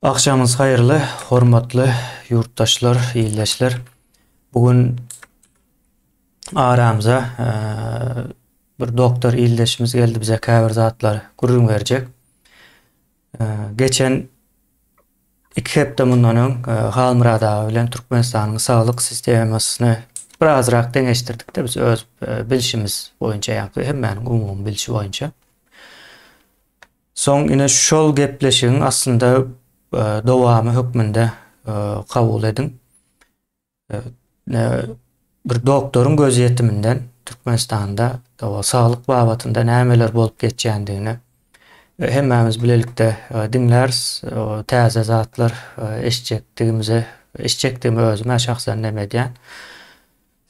Agşamyňyz haýyrly, hormatly ýurtdaşlar, ildeşler. Bu gün aramyza bir doktor ildeşimiz geldi bize käbir zatlary gürrüň berjek. Geçen iki hepde mundan öň Halmyrat aga bilen Türkmenistanyň saglyk sistemasyny birazrak deňeşdirdik-de biz öz bilşimiz boýunça, ýa-da hemmäniň umumy bilşi boýunça. Soň ine şol gepleşigiň aslynda dowamy hökmünde kabul ediň. Bir doktoryň gözýetiminden Türkmenistanda saglyk babatynda nämeler bolup geçýändigini hemmämiz bilelikde diňläris. Täze zatlar eşitjekdigimize, eşitjekdigime özüm-ä şahsan neme edýän.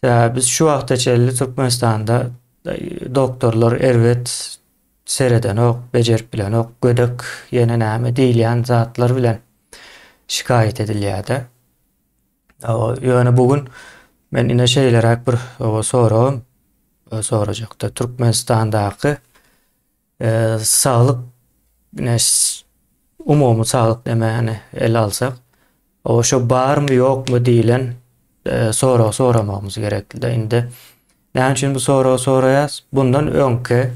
Sebäbi biz şu wagta çenli Türkmenistanda doktorlar erbet seredenok, bejerip bilenok, gödek ýene näme diýilýän zatlar bilen şikaýat edilýär-de. Ýöne bu gün men ine şeýleräk bir soragym sorajakda. Türkmenistandaky saglyk ine umumy saglyk nämäni ele alsak, o şo barmy ýokmy diýlen sorag soramagymyz gerekli-de. Indi näme üçin bu soragy soraýas? Bundan öňki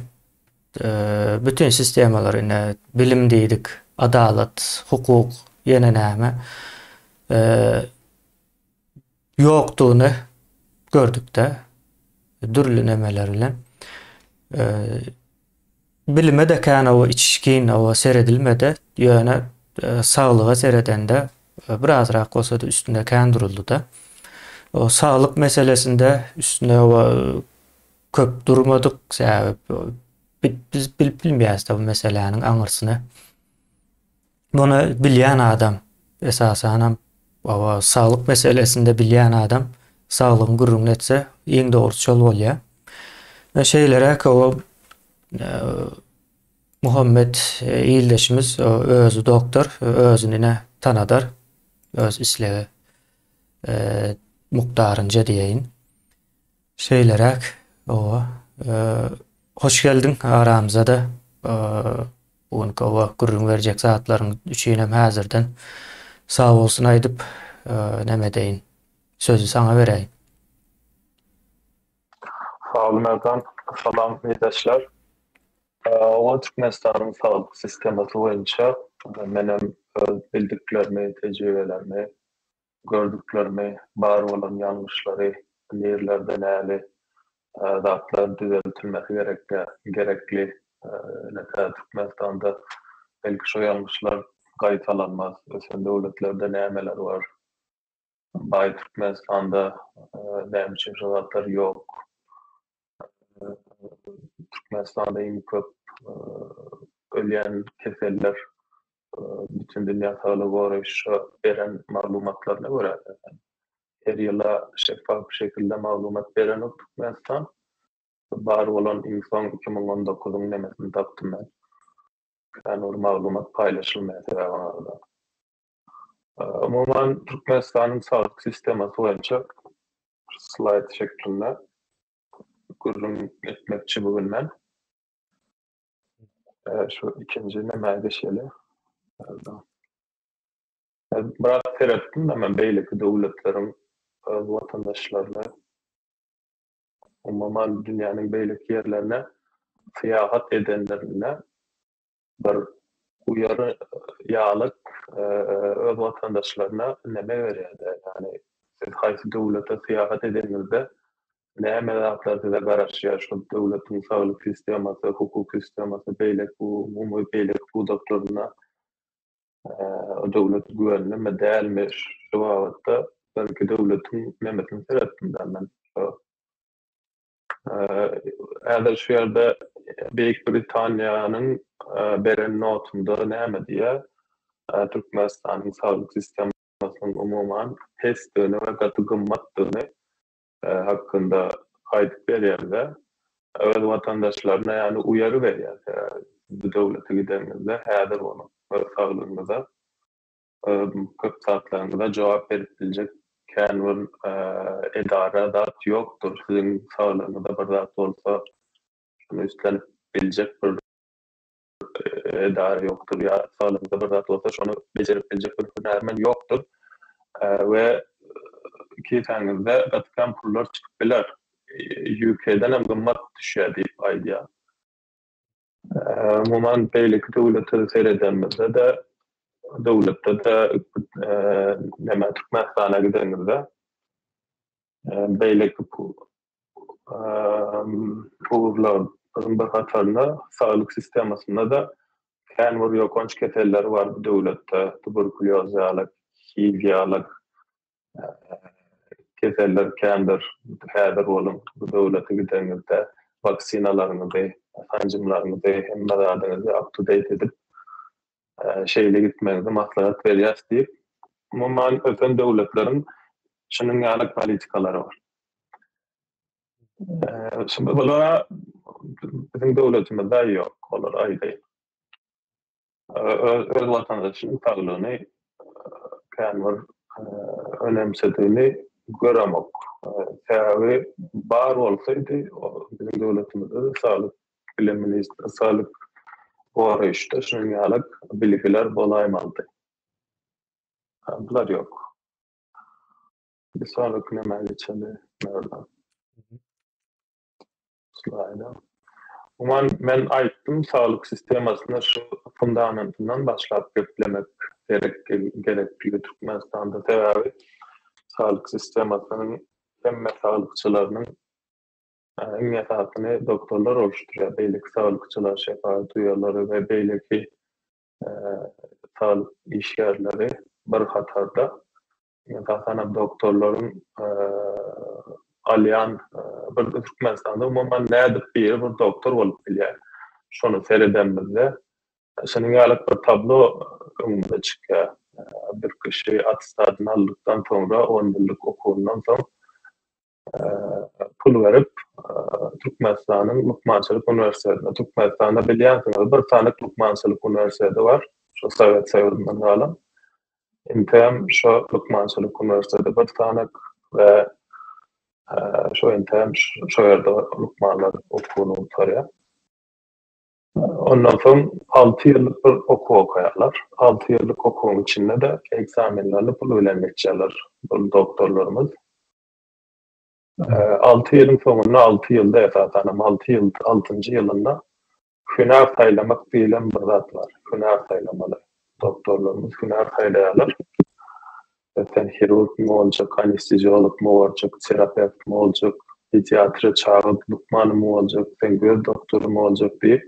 bütin sistemalar ine bilim diýdik, adalat, hukuk, ýene näme ýokdugyny gördük-de dürli nemeler bilen. Bilime-de kän oba içgin oba seredilmedi, ýöne saglyga seredende birazrak bolsa-da üstünde kän duruldy-da. O saglyk meselesinde üstünde oba köp durmadyk, sebäbi biz bilip bilmeýäris-de bu meseläniň aňyrsyny. Muny bilýän adam, esasanam oba saglyk meselesinde bilýän adam saglygyň gürrüňini etse, iň dogrusy şol bolýar. We şeýleräk oba Muhammet ildeşimiz özi doktor, özüni ine tanadar, öz islegi mukdarynca diýeýin. Şeýleräk oba hoş geldiň aramyza-da. Bu günki oba gürrüň berjek zatlaryň üçinem häzirden sag bolsun aýdyp, neme edeýin, sözi saňa beräýin. Sag bol Merdan. Salam ildeşler. Oba Türkmenistanyň saglyk sistemasy boýunça menem öz bildiklerimi, tejribelerimi gördüklerimi, bar bolan ýalňyşlary, nirlerde näli zatlar düzeltilmesi gerek gerekli, ine Türkmenistanda belki şo ýalňyşlar gaýtalanmaz, ösen döwletlerde nämeler bar, baý Türkmenistanda näme üçin şo zatlar ýok, Türkmenistanda iň köp ölýän keseller Bütindünýä saglygy goraýşa beren maglumatlaryna görä, her ýyla şeffaf şekilde maglumat berenok Türkmenistan. Bar bolan iň soň 2019-yň nemesini tapdym men. Kän bir maglumat paýlaşylmaýar sebäbi aňyrda. Umuman, Türkmenistanyň saglyk sistemasy boýunça slaýd şeklinde gürrüň etmekçi bu gün men. Şu ikinji nämä geçeli. Biraz seretdim-de men beýleki döwletleriň öz watandaşlaryna, umuman dünýäniň beýleki ýerlerine syýahat edenlerinde bir uýary ýalyk öz watandaşlaryna neme berýärdi, ýagny siz haýsy döwlete syýahat edeniňizde näme zatlar size garaşýar, şol döwletiň saglyk sistemasy, hukuk sistemasy, beýleki umumy beýleki pudaklarynda o döwlet güvenlimi, dälmi, şu babatda bir-iki döwletiň nemesini seretdim men. Häzir şu ýerde Beýik Britaniýanyň beren notunda näme diýýär? Türkmenistanyň saglyk sistemasynyň umuman pesdigini we gaty gymmatdygyny hakynda aýdyp berýär we öz watandaşlaryna ýagny uýary berýär. Bu döwlete gideniňizde häzir boluň, öz saglygyňyza köp zatlaryňyza jogap berip biljek kän bir edara zat ýokdur. Siziň saglygyňyza bir zat bolsa, şony üstlenip biljek bir. edara ýokdur ýa saglygyňyzda bir zat bolsa şony bejerip biljek bir hünärmen ýokdur we kisäňizde gaty kän pullar çykyp biler. UK-den hem gymmat düşýär diýip aýdýar. Umuman beýleki döwlete seredenimizde-de döwletde-de näme Türkmenistana gidenimizde beýleki ugurlaryň bir hatarynda saglyk sistemasynda-da kän bir ýokanç keseller bar bu döwletde, tuberkulýoz ýaly, HIV ýaly keseller kändir. Häzir boluň, bu döwlete gideňizde waksinalaryňyzy, sanjymlaryňyzy, hemme zadyňyzy up to date edip, şeýle gitmegiňizi maslahat berýäs diýip, umuman ösen döwletleriň şunuň ýaly politikalary bar. Şimdi bulara biziň döwletimizde ýok, olar aýdaýyn. Öz öz watandaşynyň saglygyny kän bir önemsedigini göremok. Sebäbi bar bolsaydy biziň döwletimizde saglyk bilim ministri saglyk goraýyşda şunuň ýaly bilgiler bolaýmalydy. Bular ýok. Bir sonraki nämä geçeli Merdan. Slaýda. Umuman men aýtdym saglyk sistemasyny şu fundamentinden başlap geplemek gerek gerekligi Türkmenistanda sebäbi saglyk sistemasynyň hemme saglykçylarynyň iň esasyny doktorlar oluşdurýar beýleki saglykçylar şepagat uýalary we beýleki saglyk işgärleri bir hatarda Esasanam doktorlaryň alýan bir Türkmenistanda umuman nädip biri bir doktor bolup bilýär? Şony seredenimizde şunuň ýaly bir tablo öňümize çykýar. Bir kişi attestadyny aldykdan soňra on ýyllyk okuwyndan soň pul berip Türkmenistanyň lukmançylyk uniwersitetine, Türkmenistanda bilýänsiňiz bir sany lukmançylyk uniwersiteti bar, şo Sowet Soýuzyndan galan. Entäm şo lukmançylyk uniwersiteti bir sany we şo entäm şo ýerde lukmanlar okuwyny gutarýar. Ondan soň 6 ýyllyk bir okuw okaýarlar. 6 ýyllyk okuwyň içinde-de ekzamenlerini pul bilen geçýärler bu doktorlarymyz. 6 ýylyň soňunda 6 ýylda esasanam 6 ýyl 6-njy ýylynda hünär saýlamak diýlen bir zat bar. Hünär saýlamaly. Doktorlarymyz hünär saýlaýarlar. Sen hirurgmy boljak, anesteziologmy boljak, terapewtmi boljak, pediatriýa çaga lukmanymy boljak, sen göz doktorymy boljak diýip,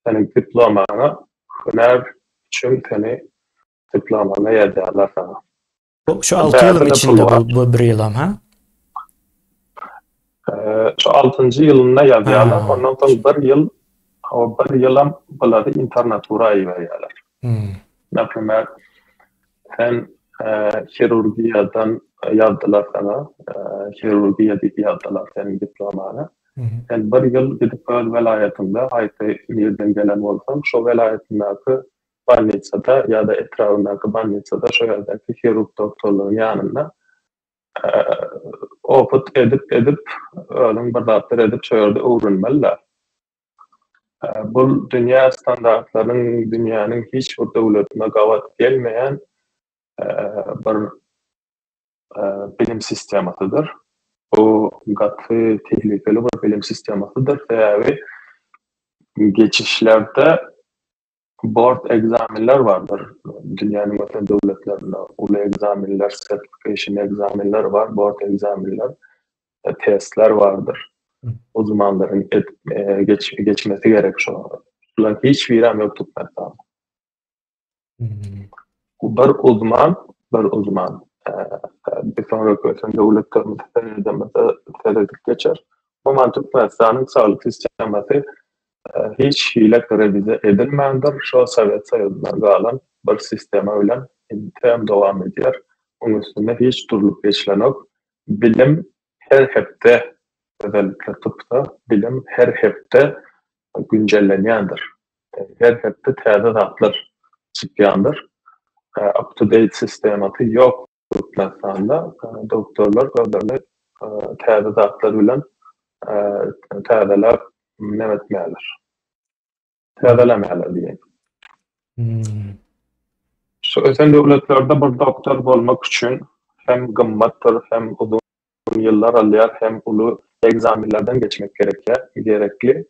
seniň diplomaňa hünär üçin seni diplomaňa ýazýarlar saňa. Şu 6 ýylyň içinde bu, bu bir ýylam, ha? Şu 6-njy ýylynda ýazýarlar, ondan soň bir ýyl, o bir ýylam bulary internatura iberýärler. Hmm. Naprimer, sen hirurgiýadan ýazdylar sana, hirurgiýa diýip ýazdylar seniň diplomaňa. Sen bir ýyl gidip öz welaýatyňda, haýsy nirden gelen bolsaň, şo welaýatyndaky bolnitsada ýa-da etrabyndaky bolnitsada şo ýerdäki hirurg doktorlaryň ýanynda opyt edip edip özüň bir zatlar edip şo ýerde öwrenmeli-dä. Bu dünýä standartlarynyň dünýäniň hiç bir döwletine gabat gelmeýän bir bilim sistemasydyr. Bu gaty tehlikeli bir bilim sistemasydyr. Sebäbi geçişlerde board ekzamenler bardyr. Dünýäniň ösen döwletlerinde uly ekzamenler, certification ekzamenler bar, board ekzamenler, testler bardyr. Uzmanlaryň geç, geçmesi gerek şo. Şularyň hiç birem ýok Türkmenistanda. Bir uzman, bir uzman. Bir soňraky ösen döwletlerimize seredemizde seredip geçer. Umuman Türkmenistanyň saglyk sistemasy hiç hili rewiziýa edilmändir. Şo Sowet Soýuzyndan galan bir sistema bilen entegem dowam edýär. Onuň üstünde hiç durlup geçilenok. Bilim her hepde, özellikle tıpda bilim her hepde güncellenýändir. Her hepde täze zatlar çykýandyr. Up to date sistemasy ýok Türkmenistanda. Doktorlar özlerini täze zatlar bilen täzeläp neme etmeýärler. Täzelemeýärler diýeýin. Hmm. Şu ösen döwletlerde bir doktor bolmak üçin hem gymmatdyr, hem uzun ýyllar alýar, hem uly ekzamenlerden geçmek gerekýär, gerekli.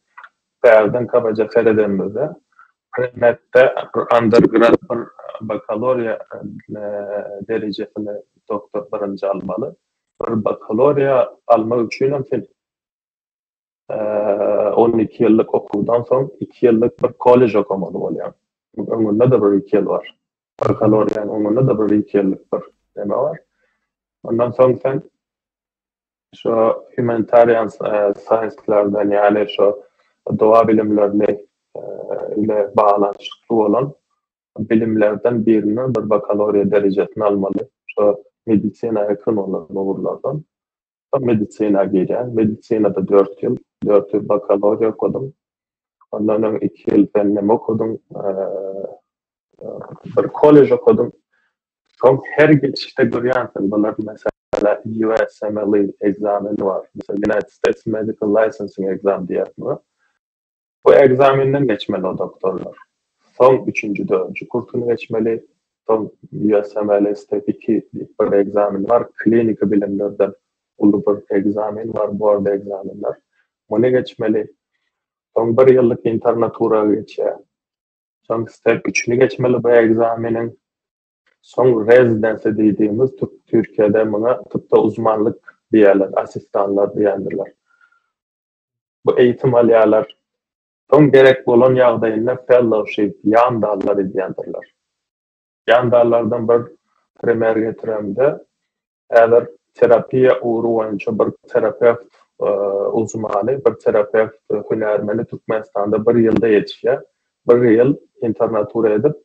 Bärden kabaja seredenimizde, predmetde bir undergrad, bir bakalawriýa derejesini doktor birinji almaly. Bir bakalawriýa almak üçinem sen 12 ýyllyk okuwdan soň 2 ýyllyk bir kollej okamaly bolýaň. Öňünde-de bir 2 ýyl bar. Bakalawriýanyň öňünde-de bir 2 ýyllyk bir neme bar. Ondan soň sen şo humanitarian science-lardan, ýagny şo doga bilimlerini ile baglanyşykly bolan bilimlerden birini bir bakalawriýa derejesini almaly. Şo medisina ýakyn bolan ugurlardan. Soň medisina girýän. Medisinada 4 ýyl, 4 ýyl bakalawriýa okadym. Ondan öň 2 ýyl sen neme okadyň? Bir kollej okadym. Soň her geçişde görýänsiň, bular meselä USMLE ekzameni bar. Meselem, United States Medical Licensing Exam diýýär muňa. Bu ekzamenden geçmeli o doktorlar. Soň üçünji, dördünji kursuny geçmeli. Soň USMLE Step 2 diýip bir ekzamen bar. Kliniki bilimlerden uly bir ekzamen bar, board ekzamenler. Muny geçmeli. Soň bir ýyllyk internatura geçýär. Soň Step 3-ni geçmeli bu ekzameniň. Soň rezidensiýa diýdigimiz Türkiýede muňa tıpda uzmanlyk diýýärler, asistanlar diýendirler. Bu eýitim alýarlar. Soň gerek bolan ýagdaýynda fellowship, ýan dallar edýändirler. Ýan dallardan bir primer getiremde, häzir terapiýa ugry boýunça bir terapewt uzmany, bir terapewt hünärmeni Türkmenistanda bir ýylda ýetişýär. Bir ýyl internatura edip,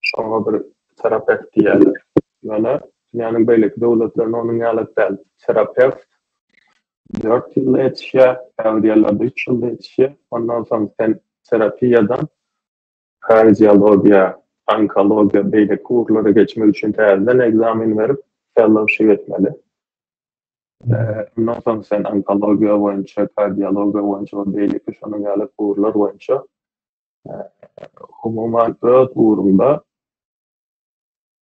şoňa bir terapewt diýýärler. Ýöne dünýäniň beýleki döwletlerinde onuň ýaly däl. Terapewt 4 ýylda ýetişýär, käbir ýerlerde 3 ýylda ýetişýär. Ondan soň sen terapiýadan kardiologiýa, onkologiýa, beýleki ugurlara geçmek üçin täzeden ekzamen berip, fellowship etmeli. Ondan soň sen onkologiýa boýunça, kardiologiýa boýunça we beýleki şonuň ýaly ugurlar boýunça umuman öz ugruňda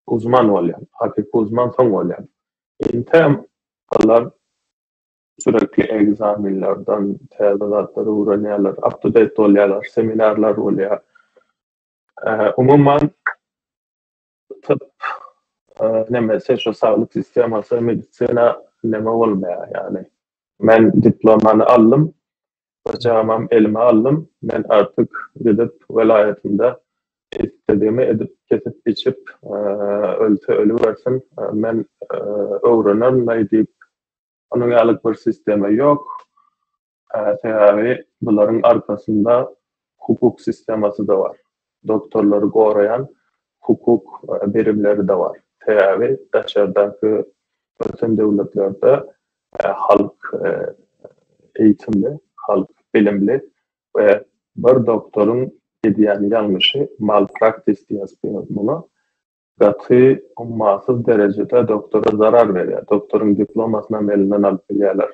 uzman bolýaň. Hakyky uzman soň bolýaň. Intem olar sürekli ekzamenlerden täze zatlar öwrenýärler, up to date bolýarlar, seminarlar bolýar. Umuman tıp nemesi şu saglyk sistemasy, medisina neme bolmaýar ýagny. Men diplomany aldym, Bajamam elime aldym. Men artyk gidip welaýatymda isledigimi edip, kesip biçip, ölse ölübersin, men öwrenerin-laý diýip, onuň ýaly bir sistema ýok. Sebäbi bularyň arkasynda hukuk sistemasy-da bar. Doktorlary goraýan hukuk birimleri-de bar. Sebäbi daşardaky ösen döwletlerde halk eýitimli, halk bilimli we bir doktoryň edýän ýalňyşy, malpraktis diýýäs biz muňa, gaty ummasyz derejede doktora zarar berýär. Doktoryň diplomasynam elinden alyp bilýärler.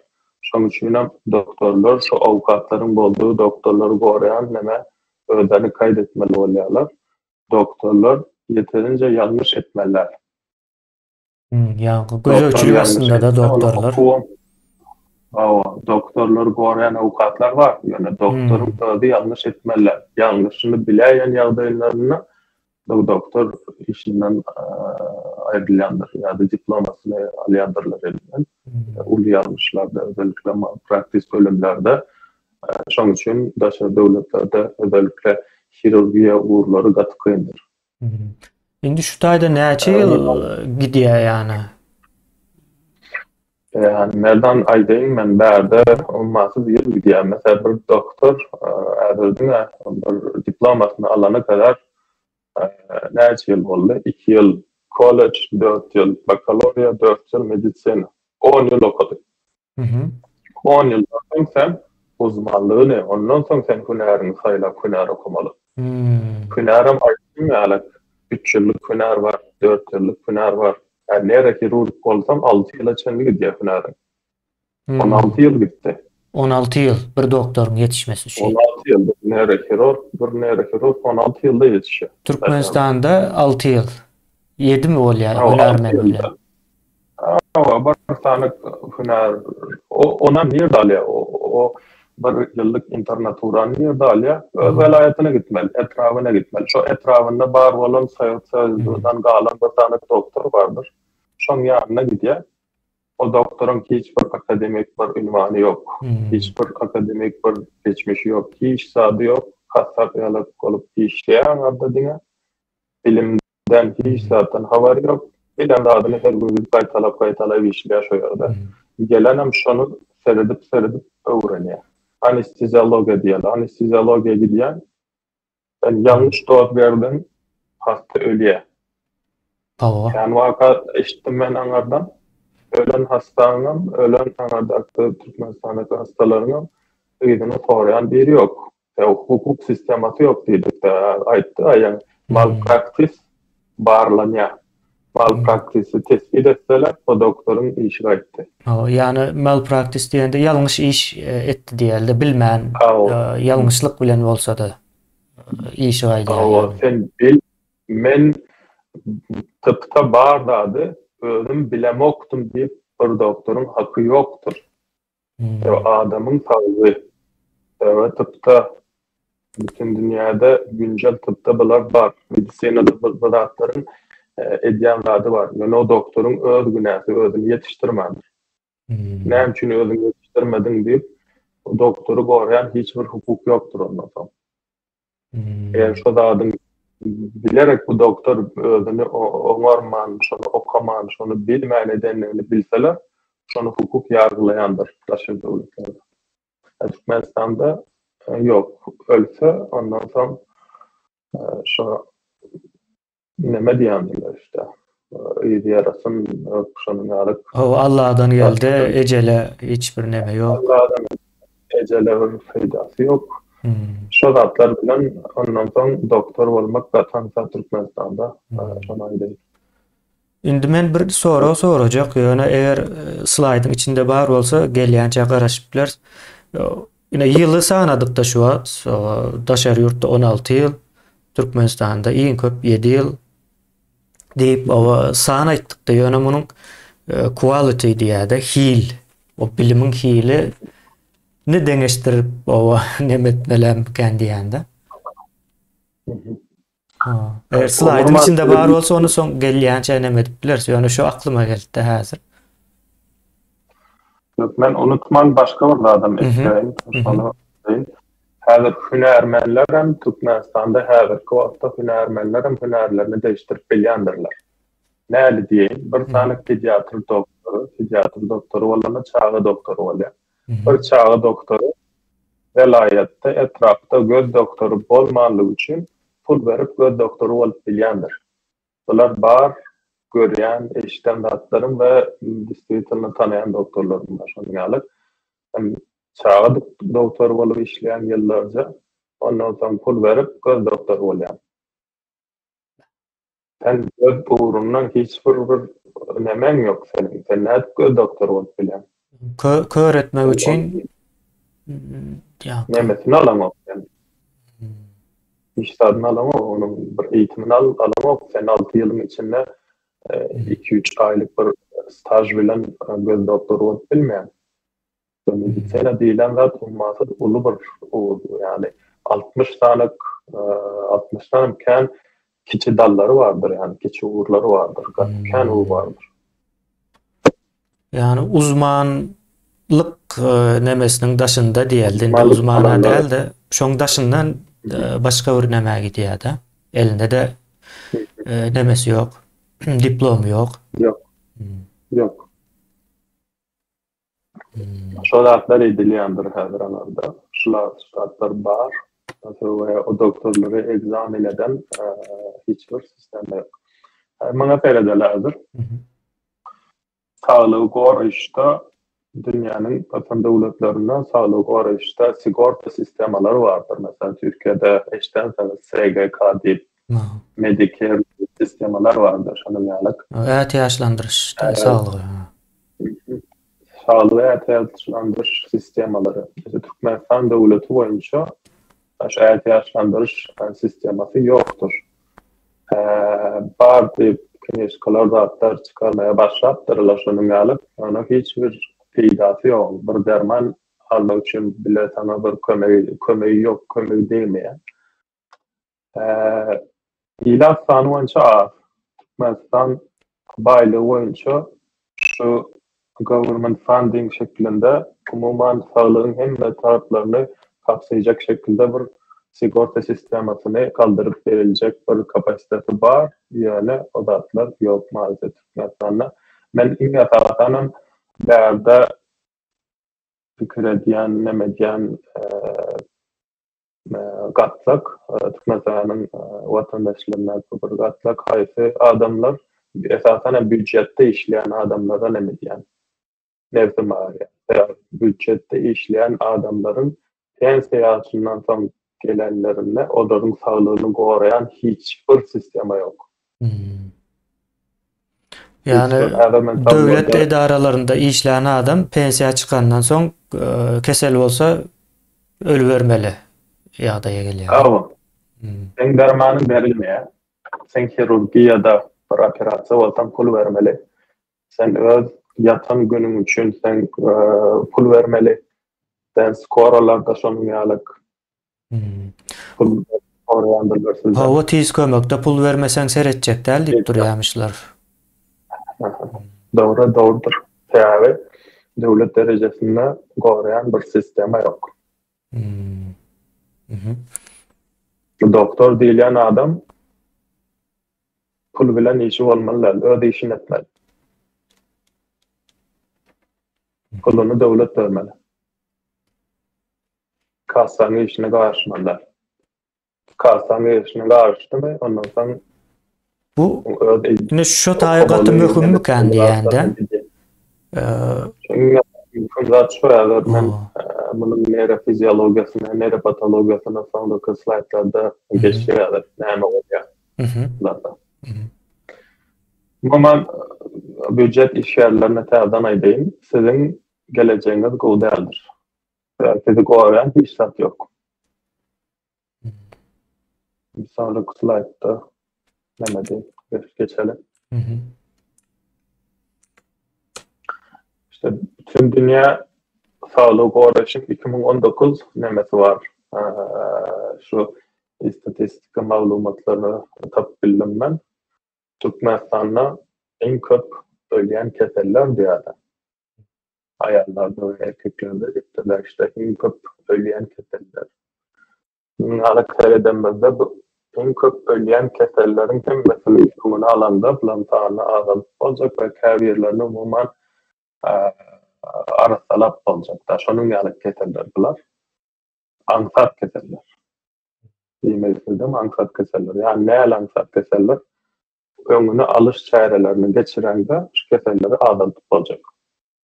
Şonuň üçinem doktorlar şu awukatlaryň boldugy doktorlary goraýan neme özlerini kaýt etmeli bolýarlar. Doktorlar ýeterinje ýalňyş etmeliler. Ýaňky gözegçilik astynda-da doktorlar. Hawa, doktorlary goraýan awukatlar bar, ýöne doktoryň özi ýalňyş etmeliler. Ýalňyşyny biläýen ýagdaýlarynda doktor işinden aýrylýandyr ýa-da diplomasyny alýandyrlar elinden. Uly ýalňyşlarda, özellikle malpraktis ölümlerde. Şonuň üçin daşary döwletlerde özellikle hirurgiýa ugurlary gaty kyndyr. Indi şu taýda näçe ýyl gidýär ýany? Ýani Merdan aýdaýyn men bärde ummasyz ýyl gidýär. Meselem bir doktor häzir diňe bir diplomasyny alana kadar näçe ýyl boldy? 2 ýyl kollej, 4 ýyl bakalawriýa, 4 ýyl medisina. 10 ýyl okady. On ýyldan soň sen uzmanlygyny, ondan soň sen hünäriňi saýlap hünär okamaly. Hünärem aýtdym ýaly, üç ýyllyk hünär bar, dört ýyllyk hünär bar. Ä neýrohirurg bolsaň alty ýyla çenli gidýär hünäriň. 16 ýyl gitdi. 16 ýyl bir doktoryň ýetişmesi üçin. 16 ýyl bir neýrohirurg, bir neýrohirurg 16 ýylda ýetişýär. Türkmenistanda 6 ýyl. 7 mi bolýar hünärmen bilen? Hawa, bir sany hünär, onam nirde alýar? O bir ýyllyk internaturany nirde alýar? Öz welaýatyna gitmeli, etrabyna gitmeli. Şo etrabynda bar bolan Sowet Soýuzyndan galan bir sany doktor bardyr. Şoň ýanyna gidýär. O doktoryň hiç bir akademik bir ünwany ýok. Hiç bir akademik bir geçmişi ýok. Hiç zady ýok. Hasap ýalak bolup işleýär aňarda diňe. Bilimden hiç zatdan habary ýok. Bilen zadyny her gün gidip gaýtalap-gaýtalap işleýär şo ýerde. Gelenem şony seredip-seredip öwrenýär. Anesteziologiýa diýeli. Anesteziologiýa gidýän. Sen ýalňyş doz berdiň, hassa ölýär. Hawa. Kän waka eşitdim men aňardan. Ölen hassaňam, ölen aňardaky Türkmenistandaky hassalaryňam yzyny soraýan biri ýok. Hukuk sistemasy ýok diýdik-de, aýtdy aýan malpraktis barlanýar. Malpraktisi tesbit etseler, o doktoryň işi gaýtdy. Hawa, ýagny malpraktis diýende ýalňyş iş etdi diýelde, bilmän, ýalňyşlyk bilen bolsa-da işi gaýdýar. Hawa, sen bil, men tıpda bar zady özüm bilemokdym diýip bir doktoryň haky ýokdur. Sebäbi adamyň saglygy. Sebäbi tıpda bütin dünýäde güncel tıpda bular bar. Medisinada bu zatlaryň edýän zady bar. Ýöne o doktoryň öz günäsi özüni ýetişdirmändir. Näme üçin özüňi ýetişdirmediň diýip doktory goraýan hiç bir hukuk ýokdur ondan soň. Eger şo zadyň bilerek bu doktor özüni oňarman, şony okaman, şony bilmän edendigini bilseler, şony hukuk ýargylaýandyr daşary döwletlerde. Türkmenistanda ýok, ölse ondan soň şo Neme diýendirler işte. Yzy ýarasyn, şonuň ýaly. Hawa Alladan geldi, ejele hiç bir neme ýok. Alladan ejele bir peýdasy ýok. Şo zatlar bilen ondan soň doktor bolmak gaty aňsat Türkmenistanda, şony aýdaýyn. Indi men bir sorag sorajak, ýöne eger slaýdyň içinde bar bolsa gelýänçä garaşyp bileris. Ine ýyly sanadykda şu wagt daşary ýurtda 16 ýyl, Türkmenistanda iň köp 7 ýyl diýip oba san aýtdykda ýöne munuň e, quality diýýärde hil o bilimiň hili ni deňeşdirip oba neme etmelemikän diýende. Eger slaýdyň içinde bar bolsa ony soň gelýänçä neme edip bileris. Ýöne şu aklyma geldi häzir. Ýok, men unutman başga bir zadam ekleýin. Şony aýdaýyn. Häzir hünärmenler hem Türkmenistanda häzirki wagtda hünärmenler hem hünärlerini değiştirip bilýändirler. Näli diýeýin, bir sany pediatr doktory, pediatr doktory bolanda çaga doktory bolýar. Bir çaga doktory welaýatda, etrapda göz doktory bolmanlygy üçin pul berip göz doktory bolup bilýändir. Bular bar görýän, eşiden zatlarym we distwitelno tanaýan doktorlarym bar şonuň ýaly. Hem çaga doktory bolup işleýän ýyllarja, ondan soň pul berip göz doktory bolýan. Sen göz ugrundan hiç bir bir nemäň ýok seniň. Sen nädip göz doktory bolup bilýäň? Kör etmek üçin Nemesini alaňok sen. Hiç zadyny alaňok, onuň bir eýitimini alaňok. Sen 6 ýylyň içinde 2-3 aýlyk bir staž bilen göz doktory bolup bilmeýäň. Medisina diýlen zat ummasyz uly bir ugur, ýagny 60 sany, 60-dan hem kän kiçi dallary bardyr, ýagny kiçi ugurlary bardyr, gaty kän ugur bardyr. Ýagny uzmanlyk nemesiniň daşynda diýeldi, indi uzmana däl-de, şoň daşyndan başga bir nämä gidýär-de. Elinde-de nemesi ýok, diplomy ýok. Ýok. Ýok. Şo zatlar edilýändir häzir alarda. Şular zatlar bar. We o doktorlary ekzamen eden hiç bir sistema ýok. Muňa seredeli häzir. Saglygy goraýyşda dünýäniň ösen döwletlerinde saglygy goraýyşda sigorta sistemalary bardyr. Meselem, Türkiýede eşdensiňiz SGK diýip, Medicare sistemalar bardyr şonuň ýaly. Ätiýaçlandyryş saglygy. Saglygy ätiýaçlandyryş sistemalary. Türkmenistan döwleti boýunça şu ätiýaçlandyryş sistemasy ýokdur. Bar diýip knişkalar zatlar çykarmaga başlapdyrlar şonuň ýaly, ýöne hiç bir peýdasy ýok. Bir derman almak üçin bile saňa bir kömegi kömegi ýok, kömegi degmeýär. Ilat sany boýunça az. Türkmenistan baýlygy boýunça şu government funding şeklinde umuman saglygyň hemme taraplaryny kapsaýjak şekilde bir sigorta sistemasyny galdyryp beriljek bir kapasiteti bar, ýöne o zatlar ýok maalesef Türkmenistanda. Men iň esasanam bärde pikir edýän, neme edýän gatlak, Türkmenistanyň watandaşlaryndaky bir gatlak haýsy adamlar, esasan hem býujetde işleýän adamlara neme diýýän, nebsim agyrýar. Sebäbi býujetde işleýän adamlaryň pensiýa ýaşyndan soň gelenlerinde olaryň saglygyny goraýan hiç bir sistema ýok. Ýagny döwlet edaralarynda işlän adam pensiýa çykandan soň kesel bolsa ölübermeli ýagdaýa gelýär. Hawa. Seň dermanyň berilmeýär. Sen hirurgiýada bir operasiýa bolsaň pul bermeli. Sen öz ýatan günüň üçin sen pul bermeli. Sen skoralarda şonuň ýaly Pul soraýandyrlar sizden. Hawa tiz kömekde pul bermeseň seretjek däl diýip durýamyşlar. Dogry dogrudyr. Sebäbi döwlet derejesinde goraýan bir sistema ýok. Doktor diýilýän adam pul bilen işi bolmaly däl, öz işini etmeli. Puluny döwlet bermeli. Kassanyň işine garyşmaly däl. Kassanyň işine garyşdymy, ondan soň Bu indi şu taýy gaty möhümmikän diýende. Möhüm zat şu häzir men munuň neýrofiziologiýasyna, neýropatologiýasyna soňraky slaýdlarda geçjek häzir näme bolýar. Umuman býujet işgärlerine täzeden aýdaýyn, siziň gelejegiňiz gowy däldir. Sizi goraýan hiç zat ýok. Sonraki slaýdda näme diýip geçelim. İşte bütün dünýä saglygy goraýşyň 2019 nemesi bar. Şu istatistika maglumatlaryny tapyp bildim men. Türkmenistanda iň köp ölýän keseller diýýärler. Aýallarda we erkeklerde ýetde iň köp ölýän keseller. Muňa seredenimizde bu iň köp ölýän keselleriň hemmesiniň öňüni alanda bularyň sanyny azaldyp boljak we käbirlerini umuman arassalap boljak. Da şonuň ýaly keseller bular. Aňsat keseller. Diýmek isledim aňsat keseller. Ýagny näl aňsat keseller? Öňüni alyş çärelerini geçireňde şu keselleri azaldyp boljak.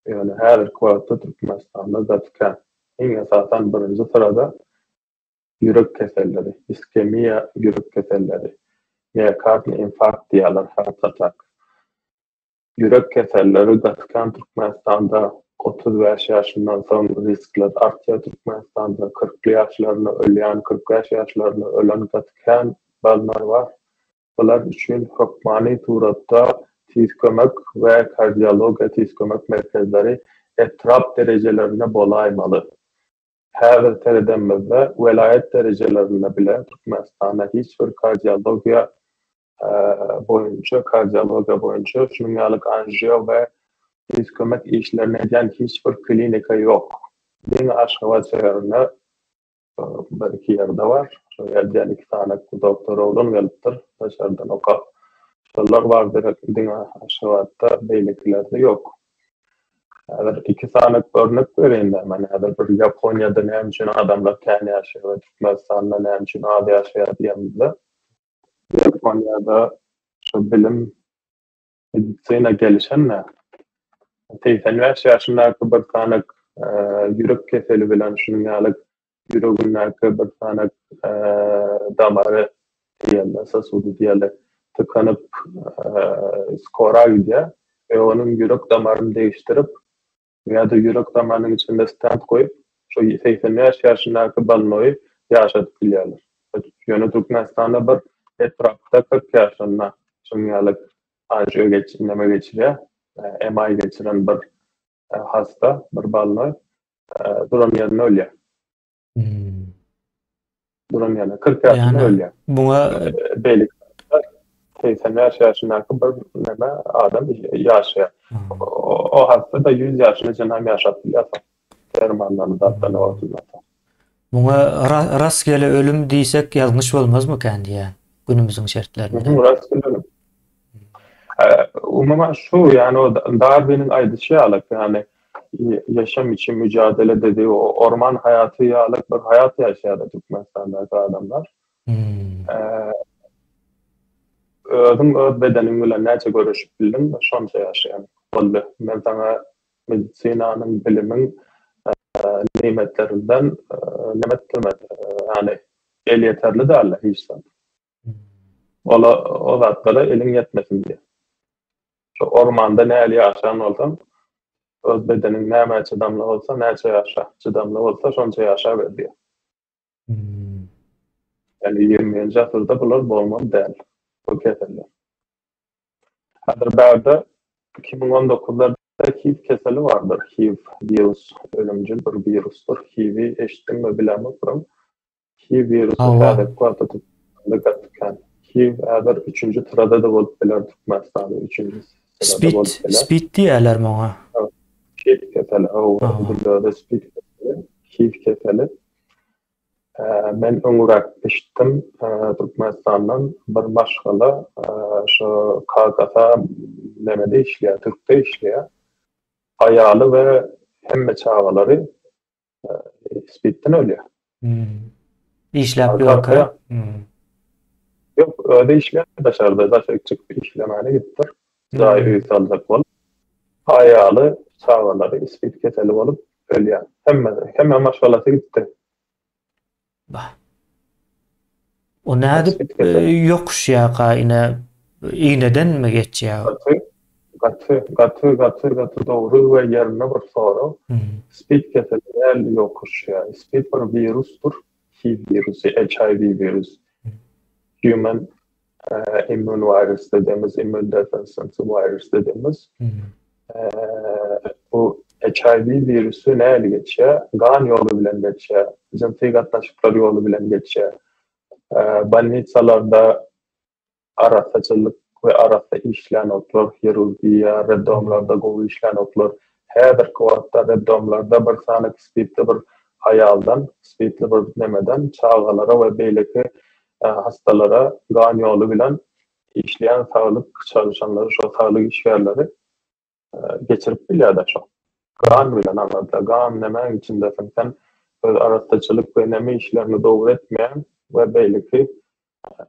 Ýöne häzirki wagtda Türkmenistanda gaty kän. Iň esasan birinji syrada ýürek keselleri, iskemiýa ýürek keselleri, miokardny infarkt diýýärler, heart attack. Ýürek keselleri gaty kän Türkmenistanda, 35 ýaşyndan soň riskler artýar Türkmenistanda, kyrkly ýaşlarynda ölýän, 45 ýaşlarynda ölen gaty kän ballar bar. Bular üçin hökmany suratda Tiz kömek we kardiologiýa tiz kömek merkezleri etrap derejelerinde bolaýmaly. Häzir seredenimizde welaýat derejelerinde bile Türkmenistanda hiç bir kardiologiýa boýunça kardiologiýa boýunça şunuň ýaly anžio we tiz kömek işlerini edýän hiç bir klinika ýok. Diňe Aşgabat şäherinde Bir-iki ýerde bar. Şo ýerde iki sany doktor oglan gelipdir, daşardan okap. Şolar bar diňe Aşgabatda, beýlekilerde ýok. Häzir iki sany örnek bereýin-dä men häzir bir Ýaponiýada näme üçin adamlar kän ýaşaýar we Türkmenistanda näme üçin az ýaşaýar diýemizde, Ýaponiýada şu bilim Medisina gelişende, 85 ýaşyndaky bir sany ýürek keseli bilen şunuň ýaly ýüregindäki bir sany damary diýeli, sosudy diýeli, tykanyp skora gidýär we onuň ýürek damaryny degişdirip. Ýa-da ýürek damarynyň içinde stent goýup, şo 85 ýaşyndaky bolnoýy ýaşadyp bilýärler. Ýöne Türkmenistanda bir etrapda 40 ýaşynda şunuň ýaly anjiýo geç neme geçirýär, MI geçiren bir hasta, bir bolnoý duran ýerinde ölýär. Duran ýerinde 40 ýaşynda ölýär. Muňa beýleki 85 ýaşyndaky bir neme adam ýaşaýar. O hasta-da 100 ýaşyna çenli hem ýaşap bilýär. Dermanlaryny zatlaryny wagtynda. Muňa rast gele ölüm diýsek ýalňyş bolmazmykan diýýän günümiziň şertlerinde. Rast gele ölüm. Umuman şu ýani o Darwiniň aýdyşy ýaly ýani yaşam için mücadele dediği o orman haýaty ýaly bir haýat ýaşaýar Türkmenistandaky adamlar. Hmm. Özüň öz bedeniň bilen näçe göreşip bildiň, şonça ýaşaýaň. Boldy. Men saňa medisinanyň, bilimiň nimetlerinden neme etdirmedi. Ýani elýeterli däldi hiç zat. Ola o zatlara eliň ýetmesin diýip. Şu ormanda näli ýaşan bolsaň, öz bedeniň nämä çydamly bolsa, näçe ýaşa çydamly bolsa, şonça ýaşaber diýýär. Ýani 21-nji asyrda bular bolmaly däl, bu keseller. Häzir bärde 2019-da HIV keseli bardyr. HIV wirus ölümcül bir wirusdyr. HIV-i eşitdiňmi bilemok. HIV wirusy häzirki wagtda Türkmenistanda gaty kän. HIV häzir üçünji syrada-da bolup biler Türkmenistanda üçünji syrada bolup biler. Spid diýýärler muňa. HIV keseli, hawa, dünýäde spid keseli, HIV keseli. Men öňüräk eşitdim, Türkmenistandan bir maşgala şu kakasy nemede işleýär, türkde işleýär. Aýaly we hemme çagalary Spidden ölýär. Hmm. Işläp ýörkä? Hmm. Ýok, özi işleýär daşarda, daşary çykyp işlemäne gitdir. Jaý öý saljak bolup. Aýaly, çagalary spid keseli bolup ölýär. Hemme, hemme maşgalasy gitdi. Bah. O nädip ýokuşýarka ine iğnedenmi geçýär? Gaty, gaty, gaty, gaty, gaty dogry we ýerinde bir sorag. Spid keseli däl ýokuşýar. Spid bir wirusdyr. HIV wirusy, HIV wirus. Human immune virus dediğimiz, immune deficiency virus dediğimiz. Bu HIV wirusy nähili geçýär? Gan ýoly bilen geçýär, jynsy gatnaşyklar ýoly bilen geçýär. Bolnitsalarda arassaçylyk we arassa işlänoklar, hirurgiýa, reddomlarda gowy işlänoklar. Häzirki wagtda reddomlarda bir sany spidli bir aýaldan, spidli bir nemeden çagalara we beýleki hassalara gan ýoly bilen işleýän saglyk çalışanlary, şol saglyk işgärleri geçirip bilýärler şo. Gan bilen aňyrda, gan nämäň içindesiň sen öz arassaçylyk we neme işlerini dogry etmeýäň we beýleki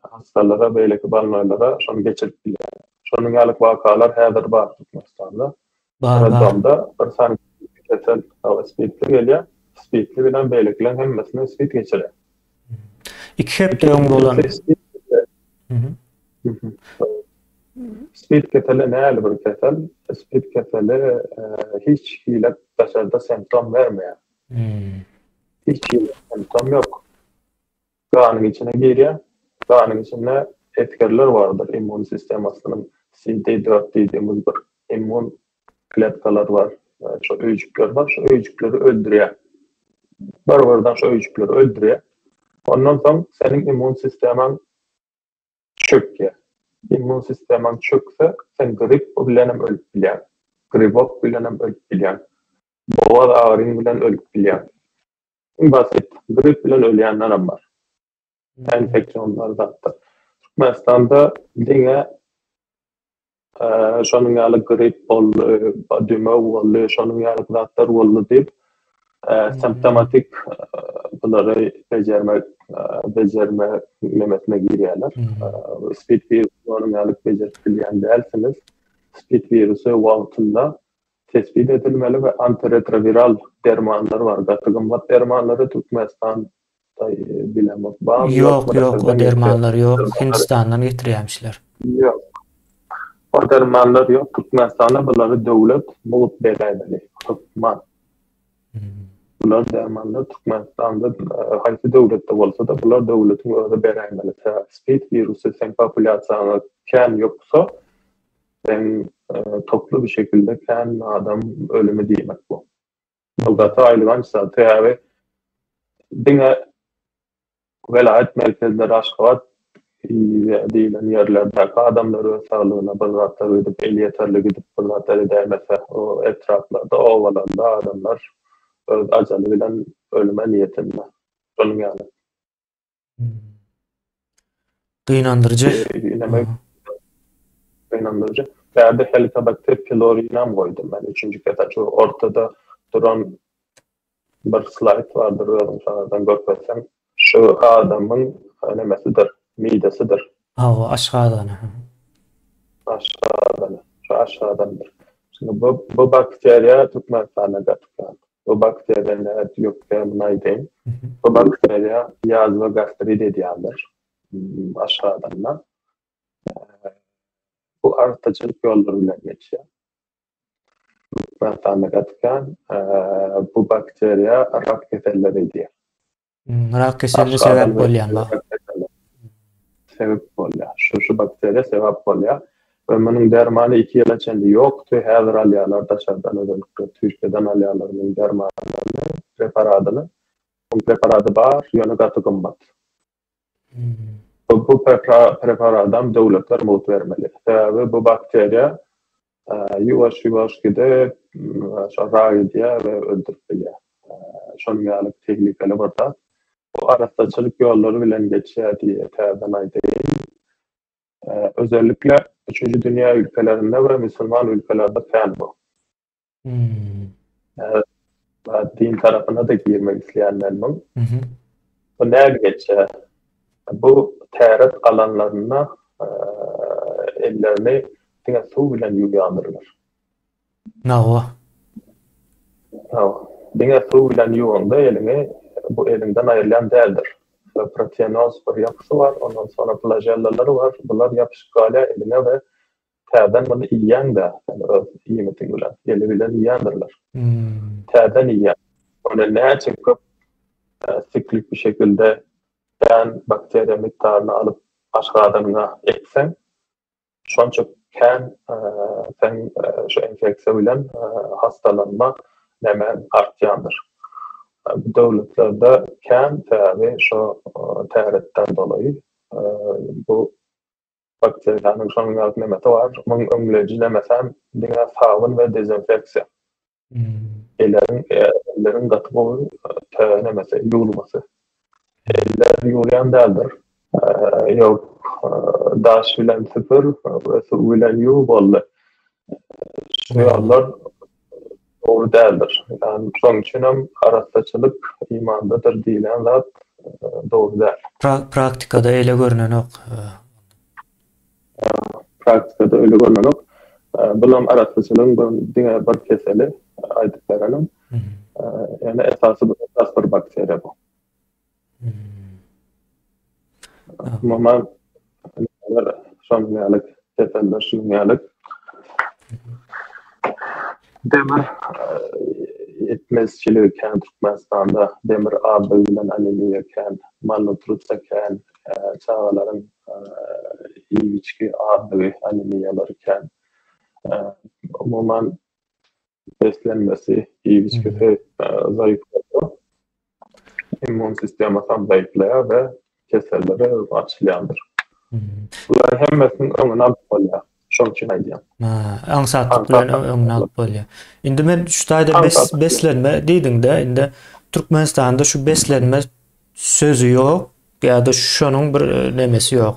hassalara, beýleki bolnoýlara şony geçirip bilýär. Şonuň ýaly wakalar häzir bar Türkmenistanda. Bar, bar. Bir sany kesel spidli gelýär, spidli bilen beýlekileň hemmesine spid geçirýär. Iki hepde öň bolan. Spid keseli nähili bir kesel? Spid keseli hiç hili daşarda semptom bermeýär. Hiç hili semptom ýok. Ganyň içine girýär. Ganyň içinde esgerler bardyr, immun sistemasynyň CD4 diýdigimiz bir immun kletkalar bar. Şo öýjükler bar, şo öýjükleri öldürýär. Bir-birden şo öýjükleri öldürýär. Ondan soň seniň immun sistemaň çökýär. Immun sistemaň çökse, sen grip bilenem ölüp bilýäň. Gribok bilenem ölüp bilýäň. Bogaz agyryň bilen ölüp bilýäň. Iň basit, grip bilen ölýänlerem bar. Infeksionlar zatlar. Türkmenistanda diňe şonuň ýaly grip boldy, dümew boldy, şonuň ýaly zatlar boldy diýip, simptomatik bulary bejermek, bejerme nemesine girýärler. Spid wirusy onuň ýaly bejerip bilýän dälsiňiz. Spid wirusy wagtynda tespit edilmeli we antiretrowiral dermanlar bar. Gaty gymmat dermanlary Türkmenistan bilemok. Barmy Ýok, ýok, o dermanlar ýok. Hindistandan getirýärmişler. Ýok. O dermanlar ýok Türkmenistanda bulary döwlet mugt beräýmeli hökman. Bular dermanlar Türkmenistanda haýsy döwletde bolsada bular döwletiň özi beräýmeli. Sebäbi spid wirusy seň populýasiýaňa kän ýoksa seň toply bir şekilde kän adam ölümi diýmek bu. Bu gaty aýylganç zat sebäbi diňe Welaýat merkezleri Aşgabat diýlen ýerlerdäki adamlar öz saglygyna bir zatlar gidip, elýeterli gidip bir zatlar edäýmese, o etraplarda, obalarda adamlar öz ajaly bilen ölüme niýetinde. Şonuň ýaly. Gynandyryjy. Gynandyryjy. Bärde Helicobacter pylori-nam goýdum men üçünji kesel. Şu ortada duran Bir slaýd bardyr özüň şolardan görkezseň. Şu adamyň nemesidir, midesidir. Hawa, aşgazany. Aşgazany. Şu aşgazandyr. Şimdi bu bu bakteriýa Türkmenistanda gaty kän. Bu bakteriýa nädip ýokýar muny aýdaýyn. Bu bakteriýa ýazwa gastrit edýändir aşgazanda. Bu artaçylyk ýollary bilen geçýär. Türkmenistanda gaty kän bu bakteriýa rak keselleri edýär. Rak keseline sebäp bolýan ba. Sebäp bolýar. Şu şu bakteriýa sebäp bolýar. We munuň dermany 2 ýyla çenli ýokdy. Häzir alýarlar daşardan özellikle Türkiýeden alýarlar munuň dermanyny, preparadyny. Munuň preparady bar, ýöne gaty gymmat. Bu preparadam döwletler mugt bermeli. Sebäbi bu bakteriýa ýuwaş-ýuwaş gidip, şo rak edýär we öldürip bilýär. Şonuň ýaly tehlikeli bir zat. Bu arassaçylyk ýollary bilen geçýär diýip täzeden aýdaýyn. Özellikle üçünji dünýä ülkelerinde we musulman ülkelerde kän bu. Din tarapyna-da girmek isleýän men muň. Bu näme geçýär? Bu täret alanlarynda ellerini diňe suw bilen ýuwýandyrlar. Hawa. Hawa. Diňe suw bilen ýuwaňda eliňi bu eliňden aýrylýan däldir. Proteinoz bir ýapysy bar, ondan soňra flagellalary bar, bular ýapyşyp galýar eliňe we Täzeden muny iýýäň-dä, sen öz iýmitiň bilen, eli bilen iýýändirler. Täzeden iýýäň. Ony näçe köp siklik bir şekilde kän bakteriýa mikdaryny alyp aşgazanyňa ekseň, şonça kän seň şu infeksiýa bilen hassalanma nemäň artýandyr. Bu döwletlerde kän sebäbi şo täretden dolaýy bu Bakteriýanyň şonuň ýaly nemesi bar. Munuň öňleýji nemesem diňe sabyn we dezinfeksiýa. Elleriň elleriň gaty gowy nemesi, ýuwulmasy. Eller ýuwulýan däldir. Ýok, daş bilen süpür we suw bilen ýuw boldy. Şu ýollar dogry däldir. Ýagny şonuň üçin hem arassaçylyk imandadyr diýilýän zat dogry däl. Praktikada eýle görnenok. Praktikada öýle görnenok. Bulam arassaçylygyň bir diňe bir keseli aýdyp berelim. Ýöne esasy esas bir bakteriýa bu. Umuman şonuň ýaly keseller şunuň ýaly. Demir ýetmezçiligi kän Türkmenistanda, demir azlygy bilen anemiýa kän, malnutrisiýa kän, çagalaryň iýip-içgi azlygy, anemiýalary kän. Umuman beslenmesi, iýip-içgisi zaýyf bolsa, immun sistemasy hem zaýyflaýar we kesellere açylýandyr. Bularyň hemmesiniň öňüni alyp bolýar. Şonuň üçin aýdýan. Aňsatlyk bilen öňüni alyp bolýar. Indi men şu taýda beslenme diýdiňde, indi Türkmenistanda şu beslenme sözi ýok ýa-da şonuň bir e, nemesi ýok.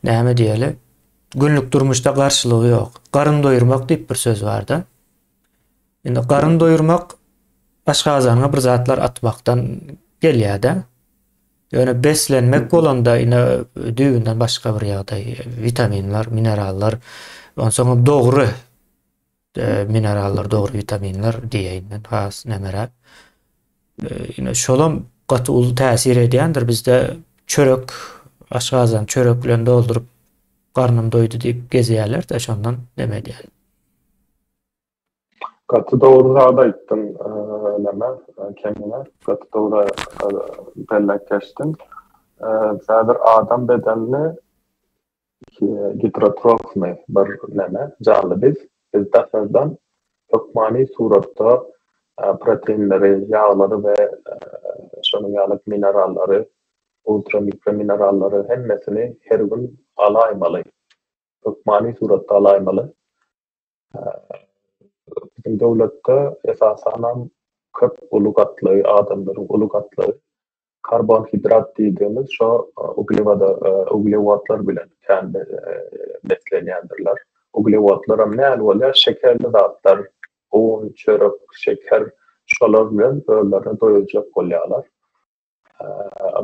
Näme diýeli? Günlük durmuşda garşylygy ýok. Garyn doýurmak diýip bir söz barda. Indi garyn doýurmak aşgazanyňa bir zatlar atmakdan gelýär-de. Ýöne beslenmek bolanda ine düýbünden başga bir ýagdaý. Witaminler, minerallar, onsoňam dogry e, minerallar, dogry witaminler diýeýin men has nemeräk. E, ine şolam gaty uly täsir edýändir. Bizde çörek, aşgazan çörek bilen dolduryp. Garnym doýdy diýip gezýärler-de şondan neme edýän. Gaty dogry zat aýtdyň neme Kemine gaty dogry belläp geçdiň. Häzir adam bedenini gitrotrofny bir neme janly biz. Biz daşardan hökmany suratda proteinleri, ýaglary we şonuň ýaly minerallary, ultra mikro minerallary hemmesini her gün alaýmaly. Hökmany suratda alaýmaly. Biziň döwletde esasanam köp uly gatlagy adamlaryň uly gatlagy karbonhidrat diýdigimiz şo uglewodlar bilen kän beslenýändirler. Uglewodlaram näl bolýar? Şekerli zatlar, un, çörek, şeker şolar bilen özlerini doýurjak bolýarlar.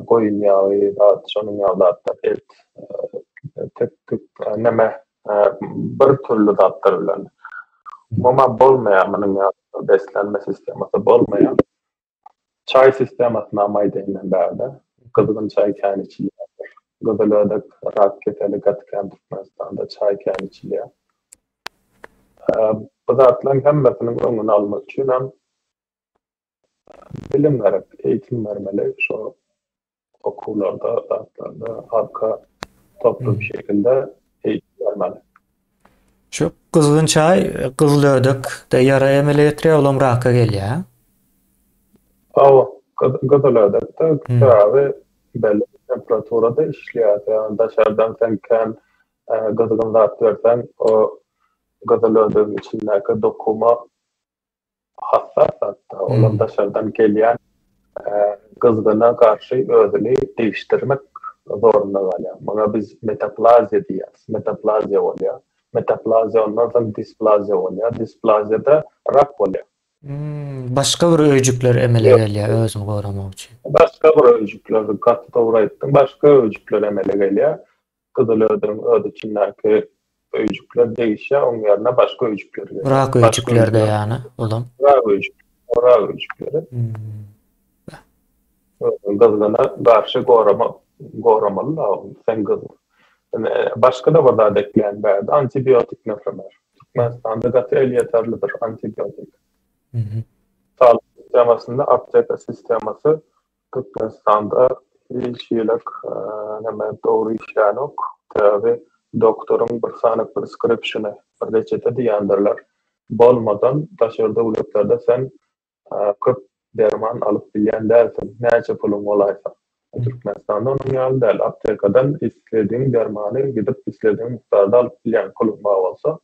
Goýun ýagy zat, şonuň ýaly zatlar, et, tek tük neme bir türli zatlar bilen. Umuman bolmaýar munuň ýaly beslenme sistemasy bolmaýar. Çaý sistemasynam aýdaýyn men bärde. Gyzgyn çaý kän içilýär. Gyzylödek, rak keseli gaty kän Türkmenistanda çaý kän içilýär. Bu zatlaryň hemmesiniň öňüni almak üçinem Bilim gerek, eýitim bermeli şo okuwlarda, zatlarda halka toply bir şekilde eýitim bermeli. Şu gyzgyn çaý gyzylödekde ýara emele getirýär, olam raka gelýär. Hawa, gyzylödekde sebäbi belli bir temperaturada işleýär. Ýagny daşardan sen kän gyzgyn zat berseň, o gyzylödegiň içindäki dokuma hassas hatda olar daşardan gelýän gyzgyna garşy özüni degişdirmek zorunda galýar. Muňa biz metaplaziýa diýýäris. Metaplaziýa bolýar. Metaplaziýa ondan soň displaziýa bolýar. Displaziýada rak bolýar. Başga bir öýjükler emele gelýär özüni goramak üçin. Başga bir öýjükler, gaty dogry aýtdyň. Başga öýjükler emele gelýär. Gyzylödegiň öz içindäki öýjükler degişýär, oň ýerine başga öýjükler gelýär. Rak öýjükleri-de ýany olam. Rak öýjük, rak öýjükleri. Gyzgyna garşy gorama, goramaly-da sen gyz. Başga-da bir zat ekleýän bärde, antibiotik naprimer. Türkmenistanda gaty elýeterlidir antibiotik. Saglyk sistemasynda apteka sistemasy Türkmenistanda hiç hili neme dogry işlänok. Sebäbi doktoryň bir sany preskripşini, bir reçete diýendirler, bolmadan daşary döwletlerde sen köp derman alyp bilýän dälsiň, näçe puluň bolaýsa. Türkmenistanda onuň ýaly däl. Aptekadan isledigiň dermany gidip isledigiň mukdarda alyp bilýäň puluň bar bolsa.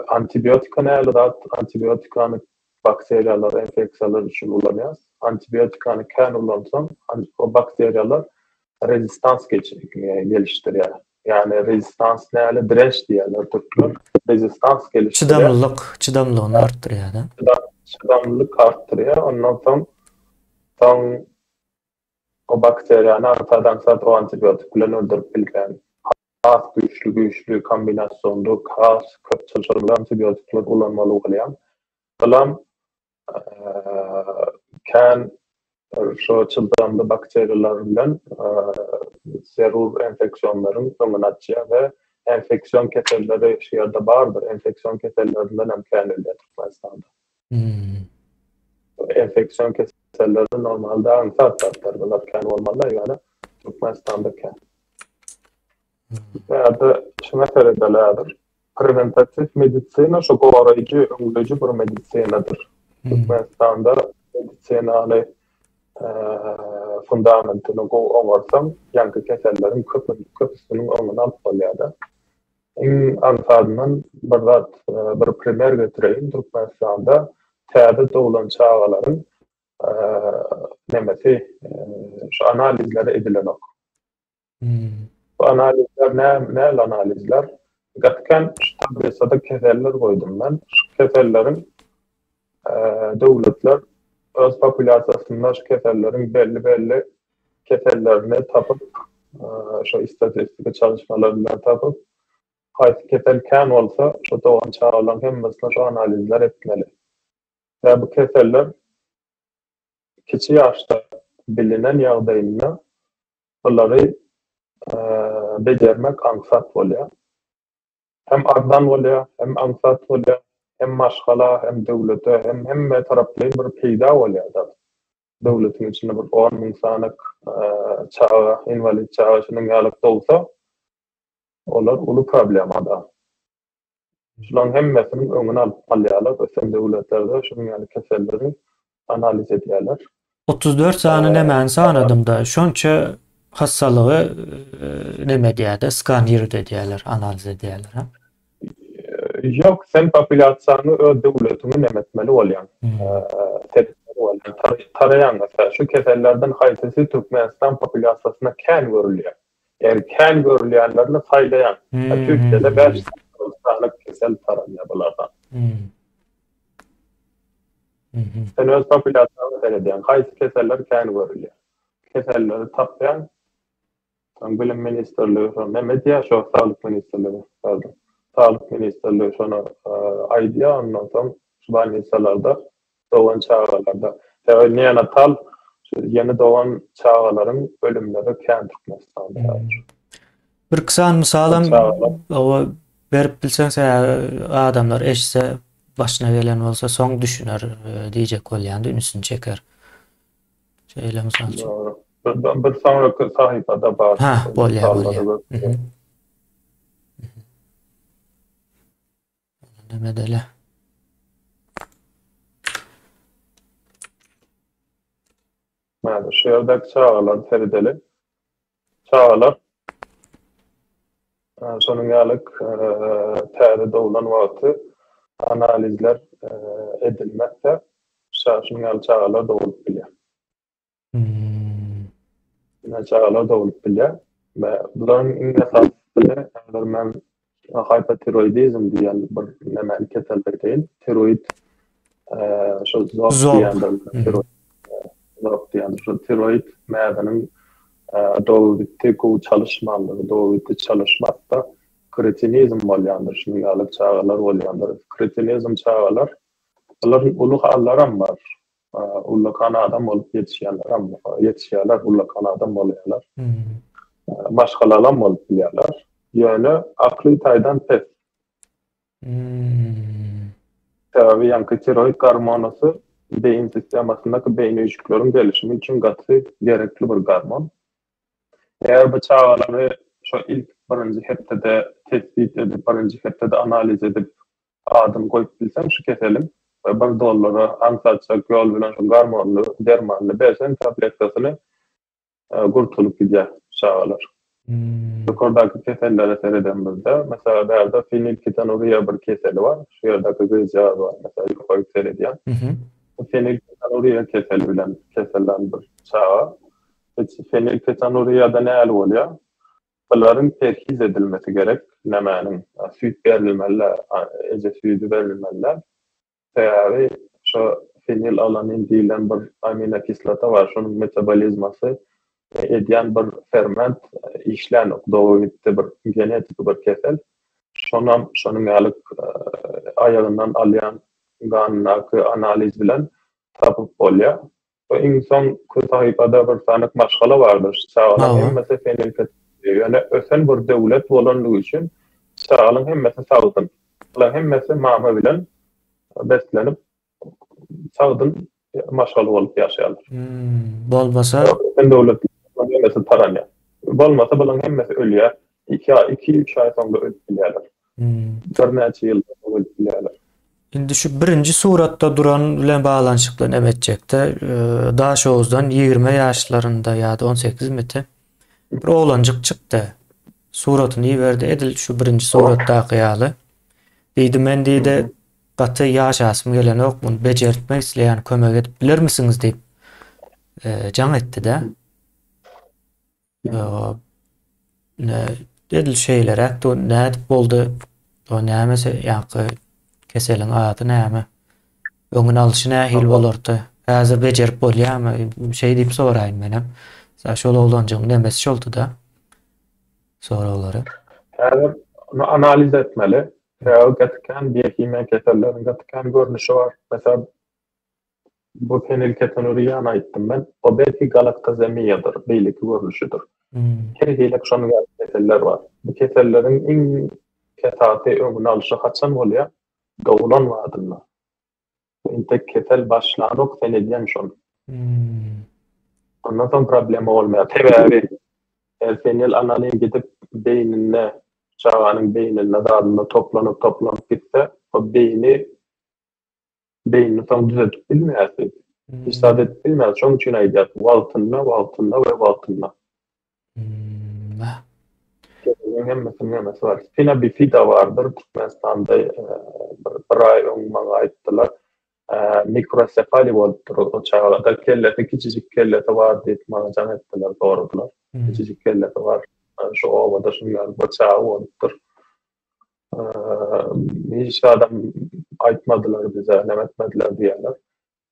Antibiotika näli zat? Antibiotikany bakteriýalar, infeksiýalar üçin ulanýas. Antibiotikany kän ulansaň, o bakteriýalar rezistans gelişdirýär. Ýagny rezistans näli? Direnç diýýärler türkler. Rezistans gelişdirýär. Çydamlylyk, çydamlygyny artdyrýar-da. Çydamlylyk artdyrýar. Ondan soň soň o bakteriýany aňsat-aňsat o antibiotik bilen öldürip bilýän. Has güýçli güýçli kombinasionly has köp çylşyrymly antibiotikler ulanmaly bolýar. Bulam kän şo çylşyrymly bakteriýalar bilen zerur infeksionlaryň öňüni açýar we infeksion keselleri şu ýerde bardyr. Infeksion kesellerinden hem kän ölýär Türkmenistanda. Infeksion keselleri normalda aňsat zatlar bular kän bolmaly ýöne Türkmenistanda kän. Bärde şuňa seredeli häzir. Prewentatiw medisina şu goraýjy, öňleýji bir medisinadyr. Türkmenistanda medisinany fundamentini gowy oňarsaň, ýaňky keselleriň köpüsiniň öňüni alyp bolýar-da. Iň aňsadyndan bir zat, bir primer getireýin, Türkmenistanda täze doglan çagalaryň nemesi, şu analizleri edilenok. Bu analizler näme analizler? Gaty kän şu tablisada keseller goýdum men. Şu keselleriň döwletler öz populýasiýasynda şu keselleriň belli-belli kesellerini tapyp, şu istatistika çalışmalar bilen tapyp, haýsy kesel kän bolsa, şu dogan çagalaryň hemmesine şu analizler etmeli. Ýa bu keseller kiçi ýaşda bilinen ýagdaýynda bulary. bejermek aňsat bolýar. Hem arzan bolýar, hem aňsat bolýar, hem maşgala, hem döwlete, hem hemme taraplaýyn bir peýda bolýar-da. Döwletiň içinde bir 10 000 sanyk çaga, inwalid çaga şunuň ýaly dogsa, olar uly problema-da. Şularyň hemmesiniň öňüni alyp alýarlar, ösen döwletlerde şunuň ýaly keselleri analiz edýärler. 34 sany nämäni sanadym-da, şonça hassalygy neme edýär-de, skanird edýärler, analiz edýärler, ha? Ýok, sen populýasiýany öz döwletiňi neme etmeli bolýaň, seretmeli bolýaň, taraýaň, meselem, şu kesellerden haýsysy Türkmenistan populýasiýasynda kän görülýär? Ýagny kän görülýänlerini saýlaýaň. Türkiýede 5 sany kesel taralýar bulardan. Sen öz populýasiýaňa seredýäň, haýsy keseller kän görülýär. Keselleri tapýaň. Soň bilim ministrligi şony näme edýär, şo saglyk ministrligi, pardon. Saglyk ministrligi şony aýdýar, ondan soň şu bolnisalarda dogan çagalarda. Sebäbi neonatal şu ýeni dogan çagalaryň ölümleri kän Türkmenistanda häzir. Bir iki sany mysalam oba berip bilseň sebäbi adamlar eşitse başyna gelen bolsa soň düşüner diýjek bolýan-da ünsüni çeker. Şeýle mysal üçin. Dogry. Bir, bir soňraky sahypada bar. Ha, bolýar, bolýar. Neme edeli? Mäde şu ýerdäki çagalary seredeli. Çagalar şonuň ýaly täze doglan wagty analizler edilmezse, şunuň ýaly çagalar doglup bilýär. Ine çagalar doglup bilýär. We bularyň iň esasysy häzir men hypotiroidizm diýen bir nämäni kesel aýdaýyn. Tiroid şol zob diýendir. Tiroid zob diýendir. Şol tiroid mäziniň dogabitdi gowy çalyşmandygy, dogabitdi çalyşmazsa kretinizm bolýandyr. Şunuň ýaly çagalar bolýandyr. Kretinizm çagalar bularyň uly hallaram bar. Ullakan adam bolup ýetişýänlerem, ýetişýärler, ullakan adam bolýarlar. Maşgalalam bolup bilýärler. Ýöne akly taýdan pes. Sebäbi ýaňky tiroid gormonasy beýin sistemasyndaky beýni öýjükleriň gelişimi üçin gaty gerekli bir gormon. Eger bu çagalary şo ilk birinji hepdede tesbit edip, birinji hepdede analiz edip, adyny goýup bilseň şu keseliň we bir dollara aňsatjak ýol bilen şu gormonly dermanyny berseň tabletkasyny gurtulyp gidýär çagalar. Ýokardaky kesellere seredenimizde, meselem bärde fenilketonuriýa bir keseli bar, şu ýerdäki gyzjagaz bar meselem ýokaryk seredýän. Fenilketonuriýa keseli bilen kesellän bir çaga. Fenilketonuriýada nähili bolýar? Bularyň perhiz edilmesi gerek, nämäniň, süýt berilmeli, eje süýdi berilmeli. Sebäbi şo fenilalanin diýlen bir aminokislota bar, şonuň metabolizmasy edýän bir ferment işlänok, dogabitdi bir genetiki bir kesel. Şonam şonuň ýaly aýagyndan alýan ganyndaky analiz bilen tapyp bolýar. Bu iň soňky sahypada bir sanyk maşgala bardyr. Şu çagalaryň hemmesi fenilketonuriýa. Ýöne ösen bir döwlet bolanlygy üçin çagalaryň hemmesi sagdyn. Bularyň hemmesi mama bilen beslenip sagdyn maşgala bolup ýaşaýarlar. Bolmasa ösen döwlet bularyň hemmesi taranýar. Bolmasa bularyň hemmesi ölýär. Iki aý, iki-üç aý soňra ölüp bilýärler. Birnäçe ýyldan soň ölüp bilýärler. Indi şu birinji suratda duran bilen baglanyşykly neme etjekde, Daşoguzdan 20 ýaşlarynda ýa-da 18 miti bir oglanjyk çykdy. Suratyny iberdi edil şu birinji suratdaky ýaly. Diýdi men diýdi gaty ýaşasym gelenok, muny bejertmek isleýän, kömek edip bilermisiňiz diýip jaň etdi-de. Ne edil şeýleräk du nädip boldy? O nämesi ýaňky keseliň ady näme? Öňüni alyşy nähili bolardy? Häzir bejerip bolýarmy? Şeý diýip soraýyn menem. Şol oglanjygyň nemesi şoldy-da. Soraglary. Häzir ony analiz etmeli. Sebäbi gaty kän biohimiýa keselleriň gaty kän görnüşi bar. Meselem, Bu fenilketonuriýany aýtdym men. O belki galaktozemiýadyr, beýleki görnüşidir. Her hili şonuň ýaly keseller bar. Bu keselleriň iň esasy öňüni alşy haçan bolýar? Doglan badynda. Entek kesel başlanok sen edýäň şony. Ondan soň problema bolmaýar. Sebäbi fenilalanin gidip beýninde çaganyň beýninde zadynda toplanyp toplanyp gitse o beýni beýnini soň düzedip bilmeýärsiň. Hiç zat edip bilmeýär. Şonuň üçin aýdýar wagtynda wagtynda we wagtynda. Keseliň hemmesiniň nemesi bar. Spina bifida bardyr Türkmenistanda bir, bir aý öň maňa aýtdylar. Mikrosefali bolupdyr o çagada. Kellesi kiçijik kellesi bar diýip maňa jaň etdiler, soradylar. Kiçijik kellesi bar. Şu obada şunuň ýaly bir çaga bolupdyr. Hiç adam aýtmadylar bize, neme etmediler diýýärler.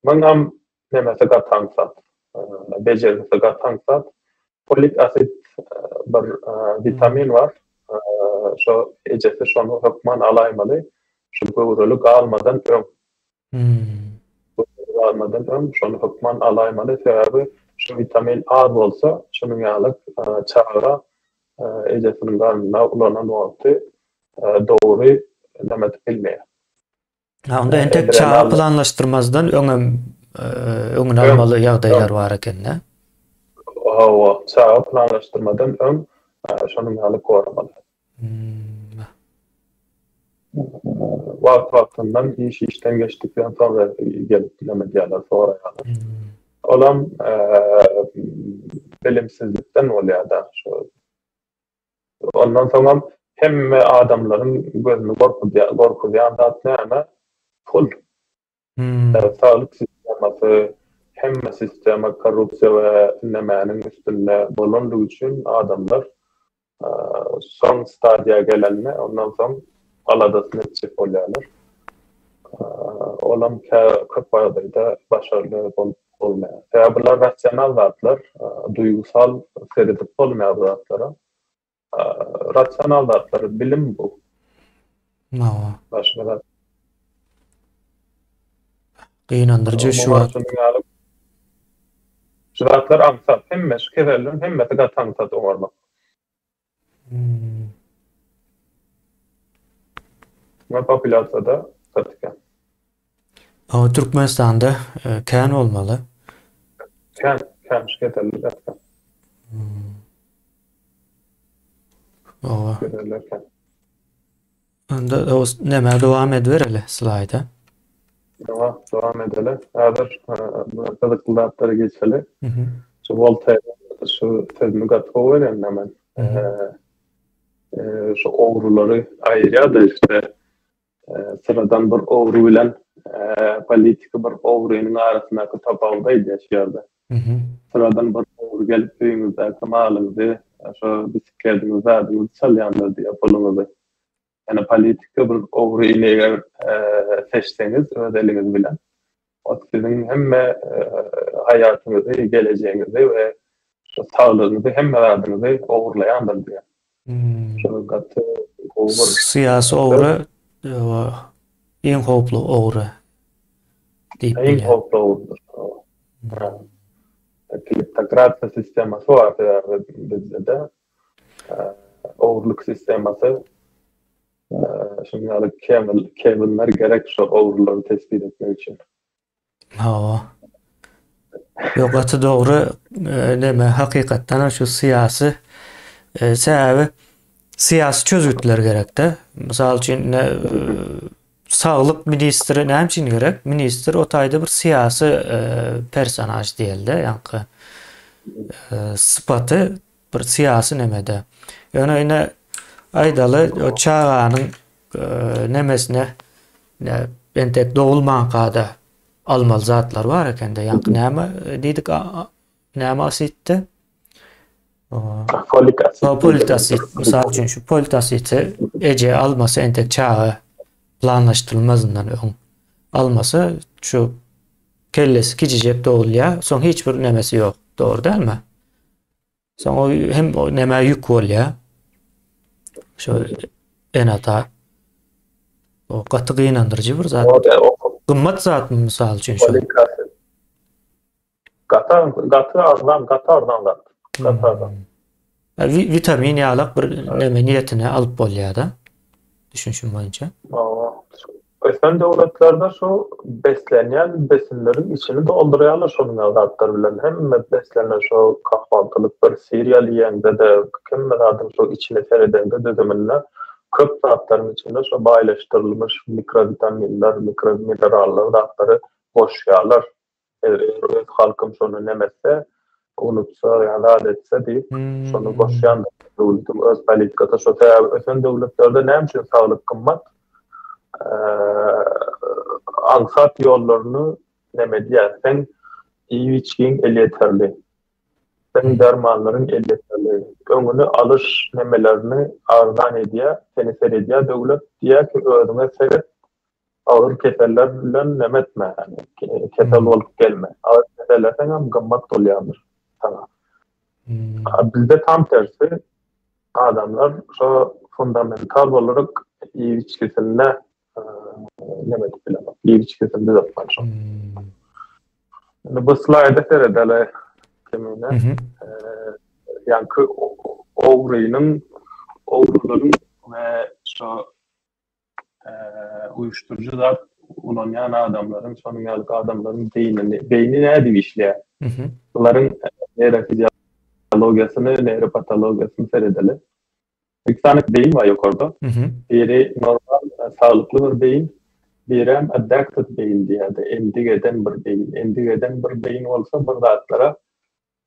Muňam nemesi gaty aňsat, bejergisi gaty aňsat. Folik asid bir witamin bar. Şo ejesi şony hökman alaýmaly. Şu göwreli galmadan öň. Göwreli galmadan öň şony hökman alaýmaly. Sebäbi şu witamin az bolsa, şunuň ýaly çaga ejesiniň garnynda ulanan wagty dogry neme edip bilmeýär. Ha, onda entek çaga planlaşdyrmazdan öňem öňüni almaly ýagdaýlar bar ekende. Hawa, çaga planlaşdyrmadan öň şonuň ýaly goramaly. Hmm. Wagt wagtyndan iş işden geçdikden soňra gelip neme diýýärler, soraýarlar. Hmm. Olam bilimsizlikden bolýar-da, şu Ondan soňam hemme adamlaryň gözüni gorkuzýan zat näme? Pul. Saglyk sistemasy, hemme sistema korrupsiýa we nemäniň üstünde bolandygy üçin adamlar soň stadiýa gelende ondan soň aladasyny etjek bolýarlar. Olam köp ýagdaýda başarly bolup bolmaýar. Sebäbi bular rasional zatlar, duýgusal seredip bolmaýar bu zatlara. Rasional zatlar, bilim bu. Hawa. Başga zat. Gynandyryjy şu wagt. Şu zatlar aňsat. Hemme şu keselleriň hemmesi gaty aňsat oňarmak. Hmm. We populýasiýada gaty kän. Hawa, Türkmenistanda e, kän bolmaly. Kän, kän şu keseller gaty kän. Hmm. Hawa. Keseller kän. Onda o näme dowam edibereli slaýda. Hawa, dowam edeli. Häzir e, gyzykly zatlara geçeli. Şu Wolter şu sözüni gaty gowy görýän men. E, şu ogrulary aýyrýar-da işte e, syradan bir ogry bilen politiki bir ogrynyň arasyndaky tapawudy aýdýar şu ýerde. Syradan bir ogry gelip öýüňizdäki malyňyzy, şo bisiklediňizi, zadyňyzy çalýandyr diýýär, puluňyzy. Ýöne politika bir ogryny eger seçseňiz öz eliňiz bilen, ol siziň hemme haýatyňyzy, gelejegiňizi we saglygyňyzy, hemme zadyňyzy ogurlaýandyr diýýär. Şol gaty gowy bir Syýasy ogry iň howply ogry diýip Iň howply ogrudyr. Kleptokratiýa sistemasy bar sebäbi bizde-de. Ogurlyk sistemasy şunuň ýaly kebiller gerek şo ogrulary tespit etmek üçin. Hawa. Ýok gaty dogry neme hakykatdan şu syýasy sebäbi syýasy çözgütler gerekde. Mysal üçin ine saglyk ministri näme üçin gerek? Ministr o taýda bir syýasy personaž diýelde, ýaňky sypaty bir syýasy nemede. Ýöne ine aýdaly o çaganyň nemesine ne entek dogulmanka-da almaly zatlar bar ekende. Ýaňky näme diýdik näme asitdi? Folik asit. Folik asit. Mysal üçin şu folik asiti eje almasa entek çaga planlaşdyrylmazyndan öň almasa şu kellesi kiçijek dogulýar. Soň hiç bir nemesi ýok. Dogry dälmi? Soň o hem o nämä ýük bolýar. Şo ene-ata. O gaty gynandyryjy bir zat. Gymmat zatmy mysal üçin şu? Gaty gaty arzan, gaty arzan zat. Gaty arzan. Witamin ýalak bir neme niýetine alyp bolýar-da. Düşünişim boýunça. Hawa. Ösen döwletlerde şu beslenýän besinleriň içini doldurýarlar şonuň ýaly zatlar bilen. Hemme beslenen şo kahwaltylyk bir sirial iýeňde-de, hemme zadyň şo içine seredeňde düzüminde köp zatlaryň içinde şo baýlaşdyrylmyş mikrowitaminler, mikrominerallar zatlary goşýarlar. Eger öz halkym şony neme etse, unutsa ýa zat etse diýip, şony goşýandyr. Döwletiň öz politikasy şo. Sebäbi ösen döwletlerde näme üçin saglyk gymmat? Aňsat ýollaryny neme edýär. Seň iýip-içgiň elýeterli. Seň dermanlaryň elýeterli. Öňüni alyş nemelerini arzan edýär, seni seredýär döwlet. Diýýär ki, özüňe seret, Agyr keseller bilen neme etme, ýagny kesel bolup gelme. Agyr keselleseňem gymmat bolýandyr saňa. Bizde tam tersi, adamlar şo fundamental bolarak iýip-içgisinde neme edip bilenok, iýip-içgisini düzetmeli şo. Indi bu slaýda seredeli kemine. Ýaňky ogrynyň, ogrularyň we şo Uýuşdyryjy zat ulanýan adamlaryň, şonuň ýaly adamlaryň beýnini, beýni nädip işleýär? Bularyň neýrofiziologiýasyny, neýropatologiýasyny seredeli. Iki sany beýin bar ýokarda. Biri normal, saglykly bir beýin, birem addicted beýin diýýärdi, endik eden bir beýin. Endik eden bir beýin bolsa bir zatlara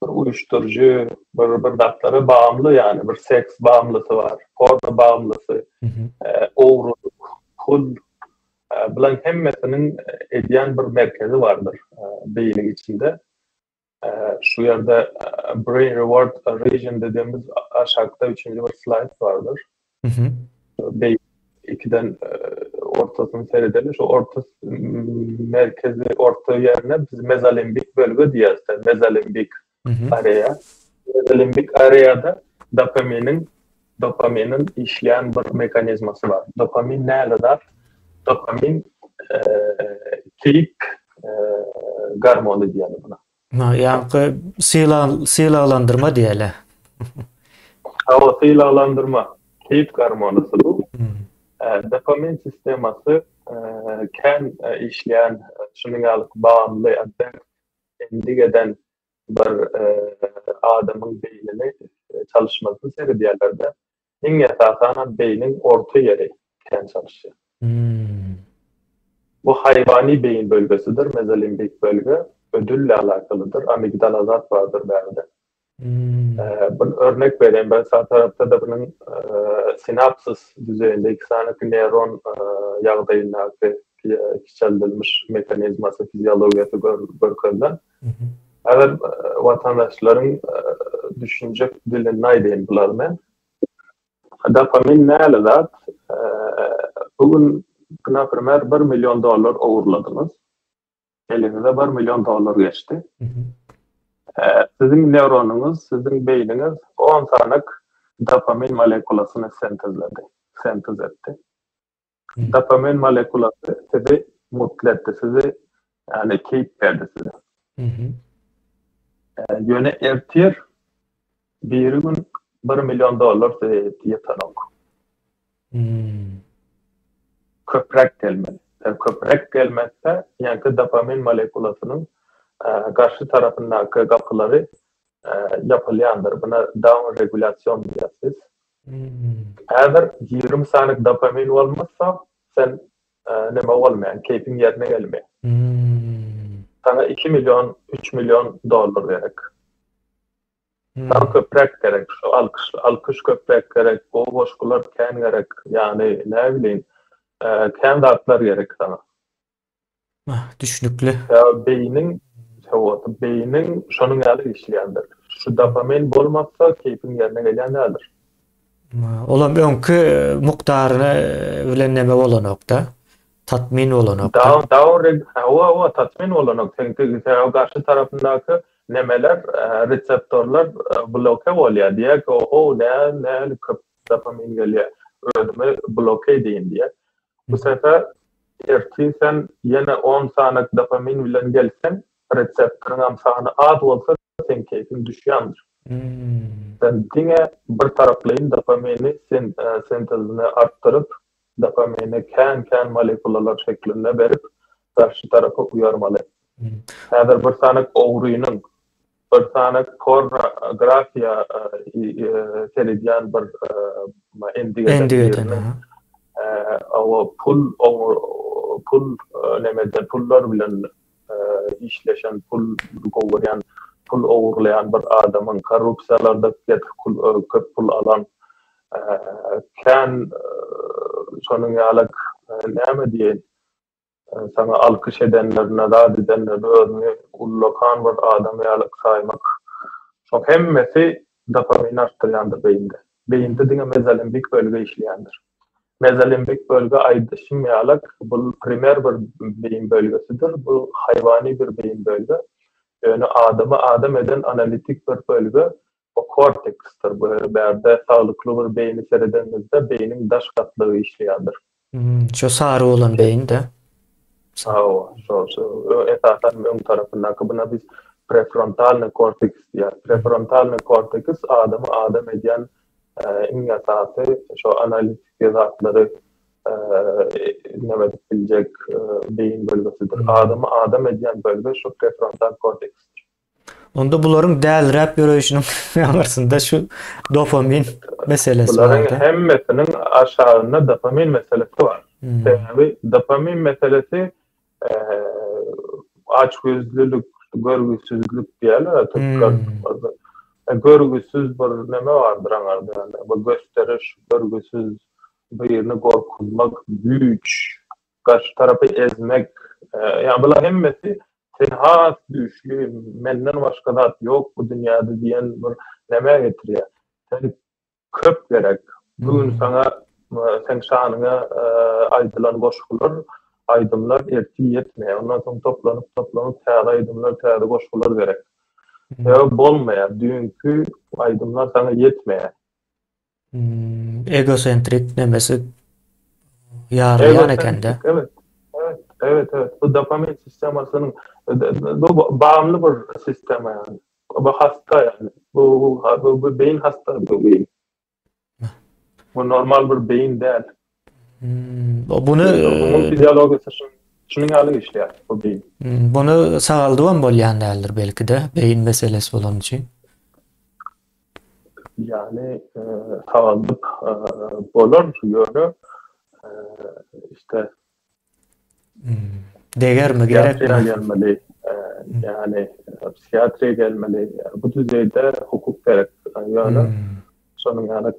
bir uýuşdyryjy, bir bir zatlara bagymly ýagny bir seks bagymlysy bar, porno bagymlysy, ogrulyk, pul bularyň hemmesiniň edýän bir merkezi bardyr beýniň içinde. Şu ýerde brain reward region dediğimiz aşakda üçünji bir slaýd bardyr. Beýik ikiden ortasyny seredeli. Şu orta merkezi orta ýerine biz mezolimbik bölge diýýäris. Mezolimbik area. Mezolimbik areada dopaminiň dopaminiň işleýän bir mekanizmasy bar. Dopamin näle zat? Dopamin keýp gormony diýeli buna. Ýaňky sylaglandyrma diýeli. Hawa, sylaglandyrma, keýp gormonysy bu. Dopamin sistemasy kän işleýän, şunuň ýaly bagly, endik eden bir adamyň beýnini çalyşmasyny seredýärler-de, Iň esasanam beýniň orta ýeri kän çalyşýar. Bu haýwany beýin bölgesidir, mezolimbik bölge, ödülle alakalydyr, amigdala zat bardyr bärde. Bir örnek bereýin, ben sag tarapda-da bunuň sinapsis düzeýinde iki sany neýron ýagdaýyndaky kiçeldilmiş mekanizmasy, fiziologiýasy görkezilen. Häzir watandaşlaryň düşünjek dilinde aýdaýyn bulary men. Dopamin näli zat? Bu gün, naprimer, bir million dollar ogurladyňyz. Eliňize bir million dollar geçdi. Siziň newronyňyz, siziň beýniňiz on sanyk dopamin molekulasyny sentezledi, sentez etdi. Dopamin molekulasy sizi mutly etdi, sizi ýagny keýp berdi size. Ýöne ertir biri gün bir million dollar size ýetenok. Köpräk gelmeli. Köpräk gelmezse, ýaňky dopamin molekulasynyň garşy tarapyndaky gapylary ýapylýandyr. Buna down regulýasion diýýäs biz. Häzir 20 sany dopamin bolmasa, sen neme bolmaýaň, keýpiň ýerine gelmeýär. Saňa 2 million, 3 million dollar gerek. Saňa köpräk gerek, şu alkyş, alkyş köpräk gerek, gowy goşgular kän gerek, ýagny näbileýin, kän zatlar gerek saňa. Düşnükli. Ýa beýniň sowady, beýniň şonuň ýaly işleýändir. Şu dopamin bolmasa keýpiň ýerine gelýän däldir. Olam öňki mukdaryny bilen neme bolanokda. Tatmin bolanokda. Down, down, hawa, hawa, tatmin bolanok. Seňki sebäbi garşy tarapyndaky nemeler, reseptorlar bloke bolýar. Diýýär ki, oho, nä, nähili köp dopamin gelýär. Özümi bloke edeýin diýýär. Bu sefer ertir sen ýene on sany dopamin bilen gelseň, reseptoryňam sany az bolsa, seň keýpiň düşýändir. Hmm. Sen diňe bir taraplaýyn dopamini sentezini artdyryp, dopamini kän-kän molekulalar şeklinde berip, garşy tarapa uýarmaly. Häzir bir sany ogrynyň, bir sany pornografiýa seredýän bir endik eden biriniň pul pul nemeden pullar bilen işleşen, pul gowurýan, pul ogurlaýan bir adamyň, korrupsiýalarda köp pul alan, kän şonuň ýaly näme diýeýin, saňa alkyş edenlerine, zat edenlerine özüňi ullakan bir adam ýaly saýmak, şoň hemmesi dopamini artdyrýandyr beýinde. Beýinde diňe mezolimbik bölge işleýändir. Mezolimbik bölge aýdyşym ýalak, bul primer bir beýin bölgesidir, bu haýwany bir beýin bölge. Ýöne adamy adam eden analitik bir bölge o korteksdir. Bu bärde saglykly bir beýni seredenimizde beýniň daş gatlagy işleýändir. Şo sary bolan beýin-de. Hawa, şo, şo, esasan öň tarapyndaky buna biz prefrontalnyý korteks diýýäris. Prefrontalnyý korteks adamy adam edýän iň esasy şo analitiki zatlary neme edip biljek beýin bölgesidir. Adamy adam edýän bölge şo prefrontal korteksdir. Onda bularyň däliräp ýöreýşiniň aňyrsynda şu dopamin meselesi bar. Bularyň hemmesiniň aşagynda dopamin meselesi bar. Sebäbi dopamin meselesi açgözlülik, görgüsizlik diýýärler türkler. Görgüsiz bir neme bardyr aňarda ýagny bu gösteriş, görgüsiz birini gorkuzmak, güýç, garşy tarapy ezmek, ýagny bular hemmesi Sen has güýçli, menden başga zat ýok bu dünýäde diýen bir nämä getirýär. Sen köp gerek. Bu gün saňa seň şanyňa aýdylan goşgular, aýdymlar ertir ýetmeýär. Ondan soň toplanyp, toplanyp täze aýdymlar, täze goşgular gerek. Sebäbi bolmaýar. Düýnki aýdymlar saňa ýetmeýär. Egosentrik nemesi ýarylýan ekende. Evet. Evet, evet, evet. Bu dopamin sistemasynyň bu bagly bir sistema yani. Bu hasta yani. Bu bu bu beyin hasta bu beyin. Bu normal bir beyin däl. Hmm, bunu bunun fiziologiyasy şunuň ýaly işleýär bu beyin. Hmm, bunu sagaldybam bolýan däldir belki-de, beyin meselesi bolany üçin. Ýagny sagaldyp bolar ýöne işte Degermi gerekmi? Psihiatriýa gelmeli, ýagny psihiatriýa gelmeli. Bu düzeýde hukuk gerek. Ýöne şonuň ýaly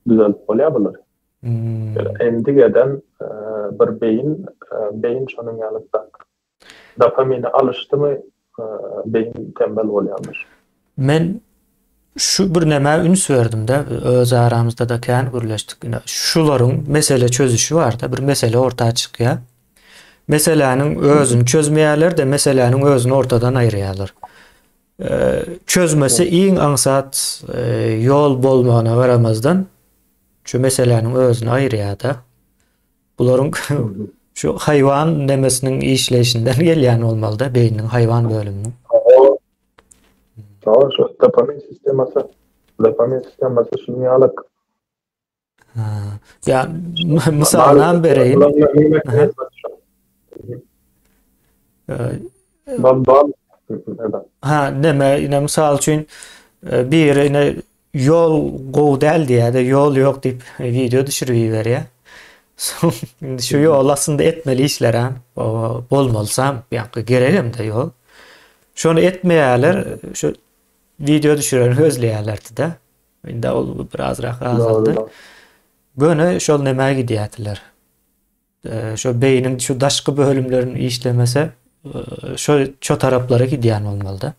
düzelip bolýar bulary. Endik eden bir beýin, beýin şonuň ýaly zat. Dopamine alyşdymy beýin tembel bolýandyr. Men şu bir nämä üns berdim-de, öz aramyzda-da kän gürleşdik. Ine, şularyň mesele çözüşi bar-da, bir mesele orta çykýar. Meseläniň özüni çözmeýärler-de, meseläniň özüni ortadan aýyrýarlar. Çözmesi iň aňsat ýol bolmagyna garamazdan, şu meseläniň özüni aýyrýar-da. Bularyň şu haýwan nemesiniň işleýşinden gelýän bolmaly-da, beýniniň haýwan bölüminiň. Hawa, şu dopamin sistemasy, dopamin sistemasy şunuň ýaly. Ha, ýa mysalynam bereýin. Ha, neme, ine mysal üçin biri ine Ýol gowy däl diýýär-de, ýol ýok diýip wideo düşürip iberýär. Soň indi şu ýol aslynda etmeli işlerem, bolmalysam, ýa-da geregem-de ýol. Şony etmeýärler, şu wideo düşüreni gözleýärlerdi-de. Indi ol birazrak azaldy. Göni şol nämä gidýärdiler. Şo beýniň şu daşky bölümlerini işlemese, şo şo taraplara gidýän bolmaly-da.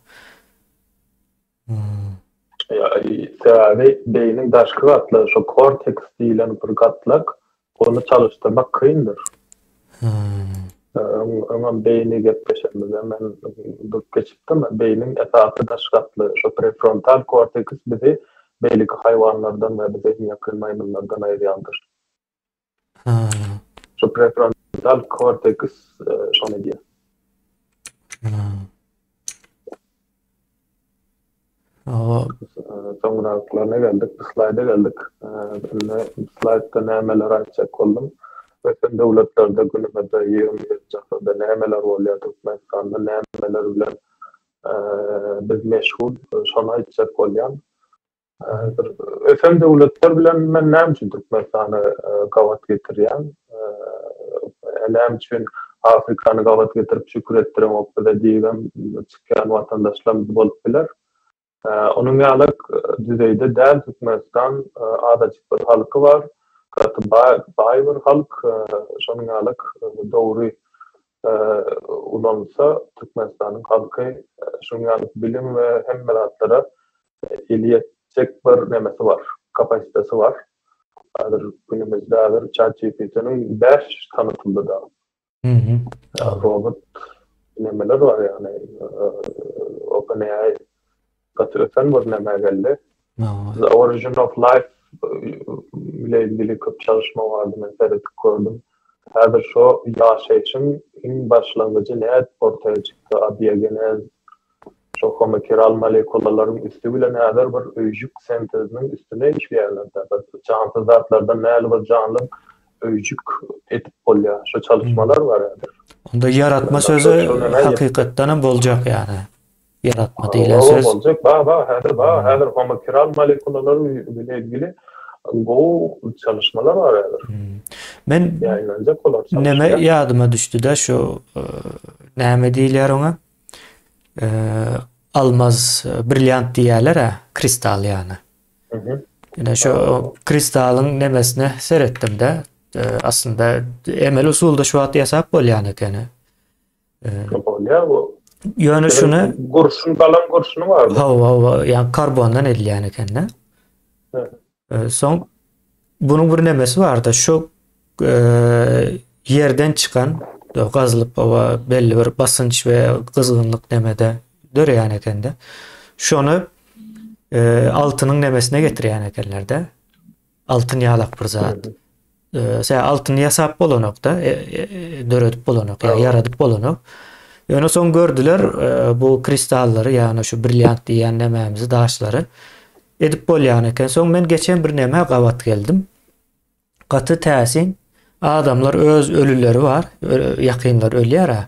Sebäbi beýniň daşky gatlagy, şo korteks diýlen bir gatlak, ony çalyşdyrmak kyndyr. Öňem beýni gepleşenimizde men durup geçipdim. Beýniň esasy daş gatlagy, şo prefrontal korteks bizi beýleki haýwanlardan we bize iň ýakyn maýmynlardan aýyrýandyr. Şo prefrontal korteks şony edýär. Soňraklaryna geldik, bu slaýda geldik. Indi bu slaýdda nämeler aýtjak boldum. Ösen döwletlerde günümizde 21-nji asyrda nämeler bolýar, Türkmenistanda nämeler bilen biz meşgul, şony aýtjak bolýan. Ösen döwletler bilen men näme üçin Türkmenistany gabat getirýän? Näme üçin Afrikany gabat getirip şükür etdireňok bize diýibem çykýan watandaşlarymyz bolup biler. Onuň ýaly düzeýde däl Türkmenistan azajyk bir halky bar, gaty baý bir halk, şonuň ýaly dogry ulanylsa Türkmenistanyň halky şunuň ýaly bilim we hemme zatlara eli ýetjek bir nemesi bar, kapasitesi bar. Häzir günümizde häzir ChatGPT-niň 5 tanıtyldy da. Robot nemeler bar ýagny OpenAI gaty ösen bir neme geldi. The Origin of Life ile ilgili köp çalışma bardy men seredip gördüm. Häzir şo ýaşaýşyň iň başlangyjy nädip ortaya çykdy abiogenez şo homokiral molekulalaryň üsti bilen häzir bir öýjük senteziniň üstüne işleýärler-de bir jansyz zatlardan näli bir janly öýjük edip bolýar şo çalışmalar bar häzir. Onda ýaratma sözi hakykatdanam boljak ýany. Ýaratma diýlen söz. Boljak, ba, ba, häzir ba, häzir homokiral molekulalar bilen ilgili gowy çalışmalar bar häzir. Men ýaýynlanjak olar. Neme ýadyma düşdi-de şu näme diýilýär oňa? Almaz, brilliant diýýärler-ä, kristal ýany. Ine şu kristalyň nemesine seretdim-de, aslynda emeli usulda şu wagt ýasap bolýan ekeni. Bolýar bu. Ýöne şuny gurşun galan gurşuny bar. Hawa, hawa, ýa karbondan edilýän ekende. Soň bunuň bir nemesi barda, şu ýerden çykan gazylyp hawa belli bir basynç we gyzgynlyk nemede döreýän ekende. Şony altynyň nemesine getirýän ekenlerde. Altyn ýalak bir zat. Sen altyny ýasap bolanokda, e, e, e, döredip bolanok, ýa ýaradyp bolanok. Ýöne soň gördüler bu kristallary, ýagny şu brilliant diýýän nämämizi, daşlary edip bolýan eken. Soň men geçen bir nämä gabat geldim. Gaty täsin. Adamlar öz ölüleri bar, ýakynlar ölýär-ä.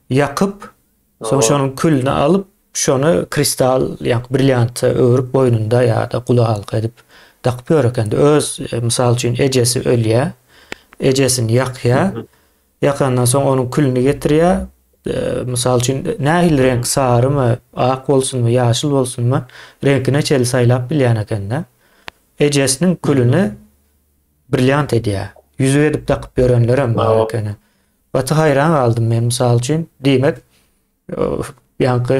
Ýakyp, soň şonuň külüni alyp, Şony kristal ýa brillianta öwrüp boýnunda ýa-da gulak halka edip dakyp ýör ekende öz mysal üçin ejesi ölýä ejesini ýakýa ýakandan soň onuň külüni getirýä mysal üçin nähili reňk sarymy ak bolsunmy ýaşyl bolsunmy reňkine çenli saýlap bilýän ekende ejesiniň külüni brilliant edýä ýüzük edip dakyp ýörenlerem bar ekeni gaty haýran galdym men mysal üçin diýmek Ýaňky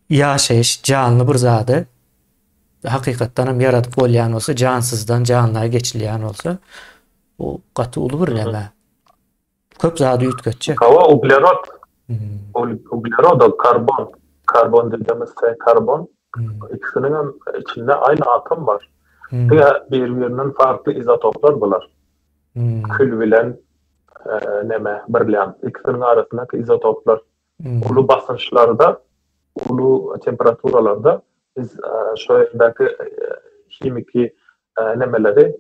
ýaşaýyş janly bir zady hakykatdan hem ýaradyp bolýan bolsa, jansyzdan janla geçilýän bolsa, bu gaty uly bir näme. Köp zady üýtgetjek. Hawa, uglerod. Uglerod, karbon. Karbon diýdigimiz şey karbon. Ikisiniň hem içinde aýny atom bar. Diňe bir-birinden farkly izotoplar bular. Kül bilen neme brilliant ikisiniň arasyndaky izotoplar uly basynçlarda uly temperaturalarda biz şo ýerdäki himiki nemeleri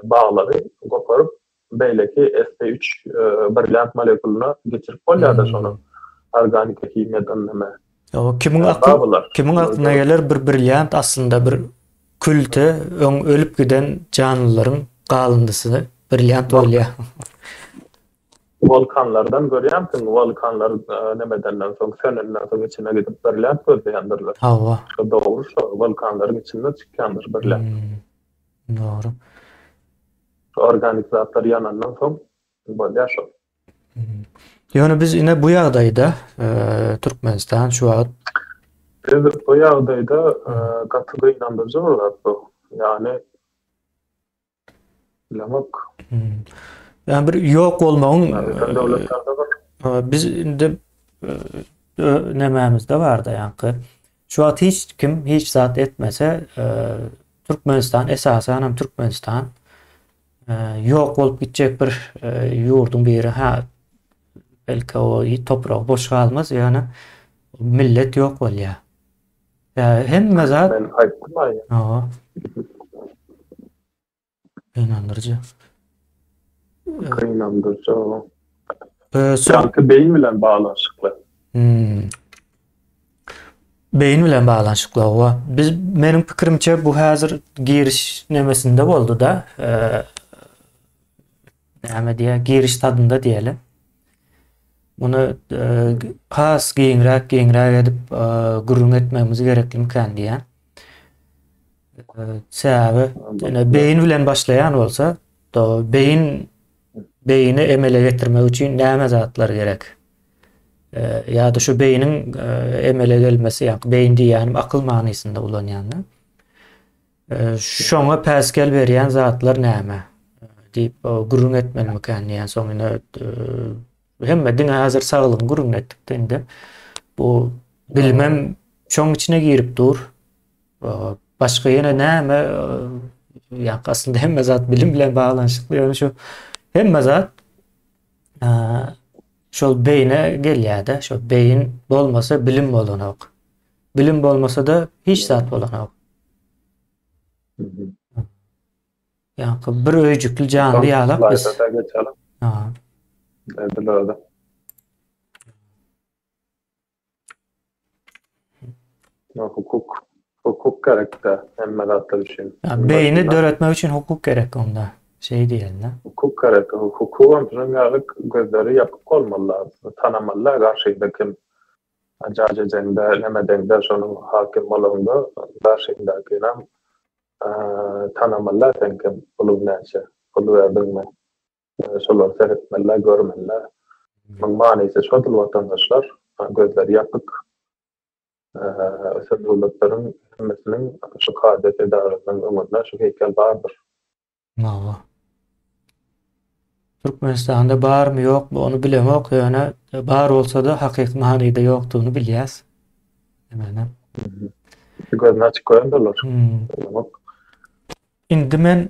baglary goparyp beýleki sp3 brilliant molekulyna geçirip bolýar-da şony organiki himiýadan neme Kimiň akly kimiň aklyna geler bir brilliant aslynda bir Külte öň ölüp giden janlylaryň galyndysy brilliant bolýar. Wulkanlardan görýänsiň, wulkanlar nemedenden soň, sönenden soň içine gidip brilliant gözleýändirler. Hawa. Şo dogry şo wulkanlaryň içinde çykýandyr brilliant. Dogry. Organik zatlar ýanandan soň bolýar şo. Ýöne biz ine bu ýagdaýda Türkmenistan şu wagt Biz bu ýagdaýda gaty gynandyryjy bir zat bu. Ýagny bilemok. Ýagny bir ýok bolmagyň biz indi nemämizde barda ýaňky. Şu wagt hiç kim hiç zat etmese Türkmenistan esasan hem Türkmenistan Ýok bolup gitjek bir ýurduň biri ha belki o topragy boş galmaz ýöne millet ýok bolýar. Ýa hemme zat Men aýtdym aý. Hawa. Gynandyryjy. Gynandyryjy. Ýaňky beýin bilen baglanyşykly. Hmm. Beýin bilen baglanyşykly hawa. Biz meniň pikirimçe bu häzir giriş nemesinde boldy-da. Näme diýýär? Giriş tadynda diýeli. Muny has giňräk, giňräk edip gürrüň etmegimiz gereklimikän diýýän. Sebäbi ýöne beýin bilen başlaýan bolsa, to beýin beýini emele getirmek üçin näme zatlar gerek? Ýa-da şu beýniň emele gelmesi, ýa beýin diýýänim akyl manysynda ulanýan-da. Şoňa päsgel berýän zatlar näme? diýip gürrüň etmelimikän diýýän. Soň ine hemme diňe häzir saglygyň gürrüňini etdik-de indi. Bu bilimem şoň içine girip dur. Başga ýene näme ýa aslynda hemme zat bilim bilen baglanyşykly ýöne şu hemme zat şol beýne gelýär-de, şol beýin bolmasa bilim bolanok. Bilim bolmasa-da hiç zat bolanok. Ýa bir öýjükli janly ýalak biz. Ha. Hukuk hukuk gerekde hemme zatlar üçin. Beýni döretmek üçin hukuk gerek onda. Şeý diýende. Hukuk gerek. Hukugam şunuň ýaly gözleri ýapyk bolmaly, tanamaly garşyňda kim. Jaç edeňde, neme edeňde şonuň hakim bolaňda garşyňdakynam tanamaly sen kim, puluň näçe, pul berdiňmi. Şolary seretmeli, görmeli. Munuň manysy şodur watandaşlar, gözleri ýapyk ösen döwletleriň hemmesiniň şu kazyýet edarasynyň öňünde şu heýkel bardyr. Hawa. Türkmenistanda barmy ýokmy ony bilemok, ýöne bar bolsa-da hakyky manyda ýokdugyny bilýäs. Ýöne. Gözüni açyk goýandylar. Bilemok. Indi men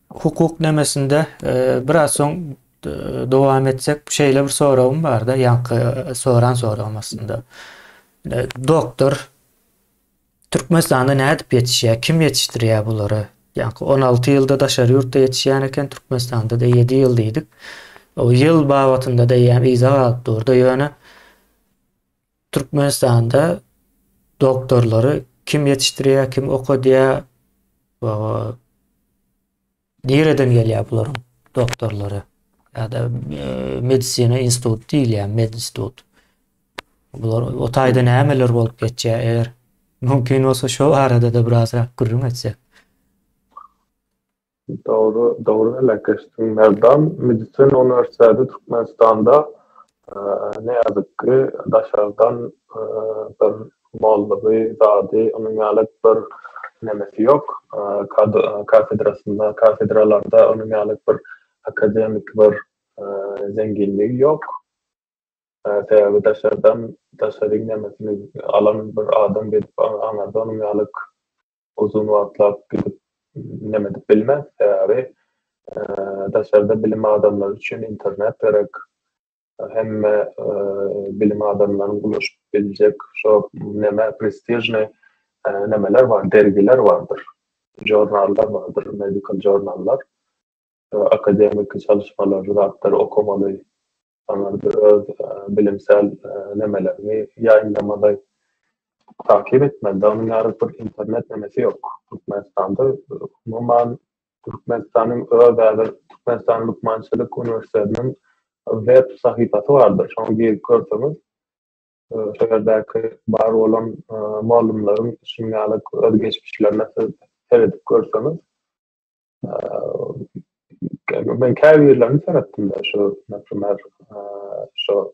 hukuk nemesinde biraz soň dowam etsek şeýle bir soragym barda, ýaňky soran soragym aslynda. Doktor Türkmenistanda nädip ýetişýär? Kim ýetişdirýär bulary? Ýaňky 16 ýylda daşary ýurtda ýetişýän eken, Türkmenistanda-da 7 ýyl diýdik. O ýyl babatynda-da eýýäm yza galyp durdy, ýöne Türkmenistanda doktorlary kim ýetişdirýär, kim okadýar? Nireden gelýär bularyň doktorlary? Ýa-da e, medisina institut diýilýär, medinstitut. Bular o taýda nämeler bolup geçýär eger mümkin bolsa şo barada-da birazrak gürrüň etsek. Dogry, dogry belläp geçdiň Merdan. Medisina uniwersiteti Türkmenistanda ne ýazyk ki daşardan bir mollugy, zady, onuň ýaly bir nemesi ýok. Kafedrasynda, kafedralarda onuň ýaly bir akademik bir zenginligi ýok. Sebäbi daşardan, daşaryň nemesini alan bir adam gelip aňarda onuň ýaly uzyn wagtlap gidip neme edip bilmez. Sebäbi daşarda bilim adamlary üçin internet gerek. Hemme bilim adamlaryň ulaşyp biljek şo neme prestižnyý nemeler bar, dergiler bardyr. Žurnallar bardyr, medical žurnallar. Akademiki çalyşmalary, zatlary okamaly. Aňyrda öz bilimsel nemelerini ýaýymlamaly, takyp etmeli. Onuň ýaly bir internet nemesi ýok Türkmenistanda. Umuman, Türkmenistanyň öz häzir Türkmenistan lukmançylyk uniwersitetiniň web sahypasy bardyr. Şoňa girip görseňiz, şo ýerdäki bar bolan mugallymlaryň şunuň ýaly öz geçmişlerine siz seredip görseňiz, Men käbirlerini seretdim-de, şu, naprimer, şu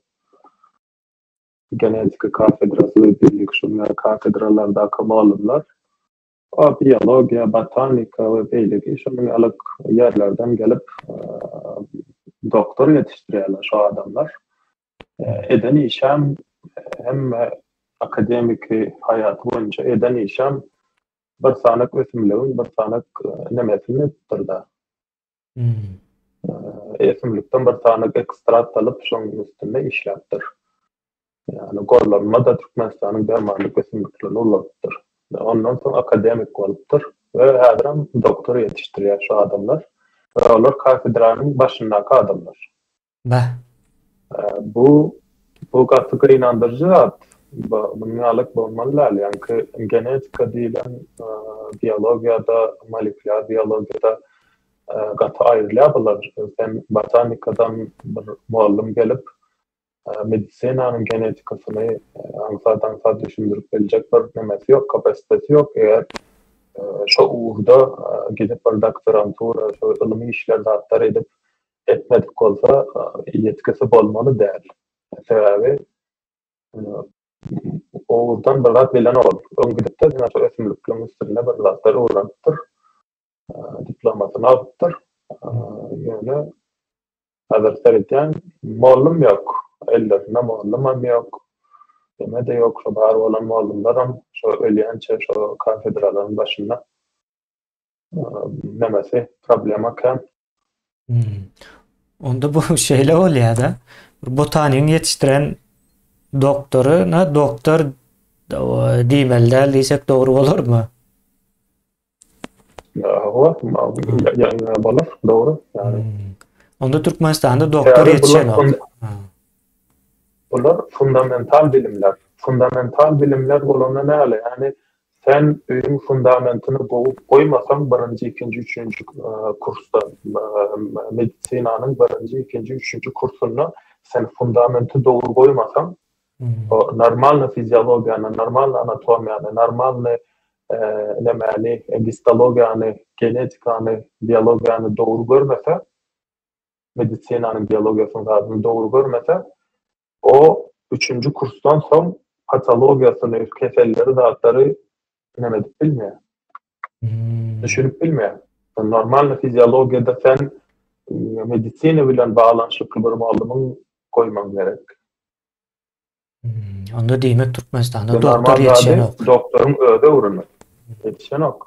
genetika kafedrasy we beýleki şunuň ýaly kafedralardaky mugallymlar biologiýa, botanika we beýleki şunuň ýaly ýerlerden gelip doktor ýetişdirýärler şu adamlar. Eden işem hemme akademiki haýaty boýunça eden işem Bir sanak ösümligiň bir sanak nemesini edipdir-de. Ösümlikden bir sanak ekstrakt alyp, şonuň üstünde işläpdir. Ýagny gollanma-da Türkmenistanyň dermanlyk ösümliklerini ulanypdyr. Ondan soň akademik bolupdyr we häzirem doktor ýetişdirýär şu adamlar we olar kafedranyň başyndaky adamlar. Bah. Bu bu gaty gynandyryjy zat. Munuň ýaly bolmaly däl. Ýaňky genetika diýlen biologiýada, molekulýar biologiýada gaty aýrylýar bular. Sen botanikadan bir mugallym gelip, medisinanyň genetikasyny aňsat-aňsat düşündirip biljek bir nemesi ýok, kapasiteti ýok. Eger şo ugurda gidip bir doktorantura, şo ylmy işler zatlar edip etmedik bolsa, ýetgisi bolmaly däl. Sebäbi o ugurdan bir zat bilenok. Öň gidipdir, diňe şo ösümlikleriň üstünde bir zatlar öwrenipdir, diplomasyny alypdyr. Ýöne Häzir seredýän, mollum ýok. Ellerinde mollumam ýok. Neme-de ýok, şo bar bolan mollumlaram şo ölýänçä şo kafedralaryň başynda. Nemesi, problema kän. Onda bu şeýle bolýar-da. Bir botanigiň ýetişdiren doktoryna doktor diýmeli däl diýsek dogry bolarmy? Hawa, bolar, dogry. Onda Türkmenistanda doktor ýetişenok. Bular fundamental bilimler. Fundamental bilimler bolanda näle? Ýagny sen öýüň fundamentini gowy goýmasaň birinji, ikinji, üçünji kursda medisinanyň birinji, ikinji, üçünji kursunda sen fundamenti dogry goýmasaň, o normalny fiziologiýany, normalny anatomiýany, normalny nämäni, gistologiýany, genetikany, biologiýany dogry görmese, medisinanyň biologiýasynyň zadyny dogry görmese, o üçünji kursdan soň patologiýasyny, keselleri, zatlary näme edip bilmeýär. Düşünip bilmeýär. Normalny fiziologiýada sen medisina bilen baglanyşykly bir mugallymyň goýmaň gerek. Onda diýmek Türkmenistanda doktor ýetişenok. Doktoryň özi öwrenmeli. Ýetişenok.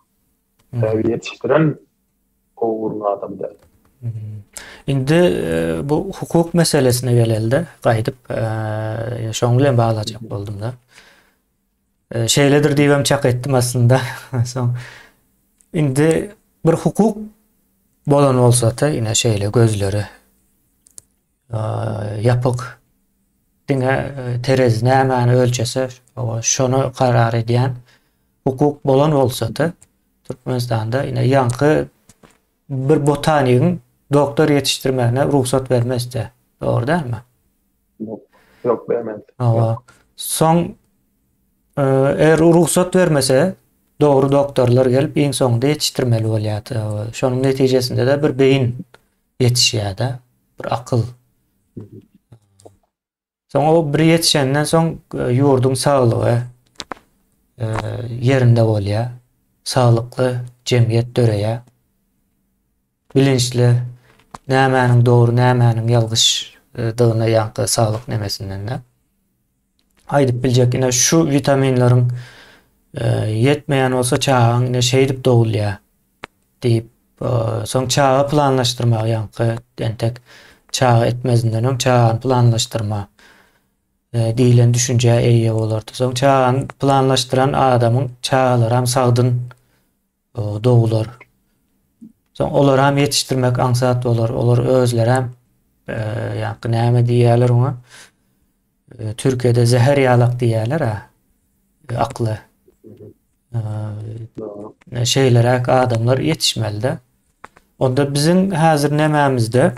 Sebäbi ýetişdiren gowuryň adamy däl. Indi bu hukuk meselesine gelelde gaýdyp şoň bilen baglajak boldum-da. Şeýledir diýibem çak etdim aslynda. Soň indi bir hukuk bolan bolsa-da ine şeýle gözleri ýapyk diňe terezi nämäni ölçese şony karar edýän hukuk bolan bolsady Türkmenistanda ine ýaňky bir botanigiň doktor ýetişdirmegine rugsat bermezdi. Dogry dälmi? Ýok, ýok bermez. Hawa. Soň eger rugsat bermese dogry doktorlar gelip iň soňunda ýetişdirmeli bolýardy. Şonuň netijesinde-de bir beýin ýetişýär-de, bir akyl. Soň o bir ýetişenden soň e, ýurduň saglygy e, ýerinde bolýar. Saglykly jemgyýet döreýär. Bilinçli nämäniň dogry, nämäniň ýalňyşdygyna ýaňky saglyk nemesinden-de aýdyp biljek ine şu witaminleriň e, ýetmeýän bolsa çagaň ine şeýdip dogulýar. Diýip, soň çaga planlaşdyrma ýaňky entek çaga etmezinden öň çagany planlaşdyrma diýlen düşünjä eýe bolardy. Soň çagany planlaşdyran adamyň çagalaram sagdyn doglar. Soň olaram ýetişdirmek aňsat bolar. Olar özlerem ýaňky näme diýýärler oňa? Türkiýede zäher ýalak diýýärler-ä. Akly. Şeýleräk adamlar ýetişmeli-de. Onda biziň häzir nämämizde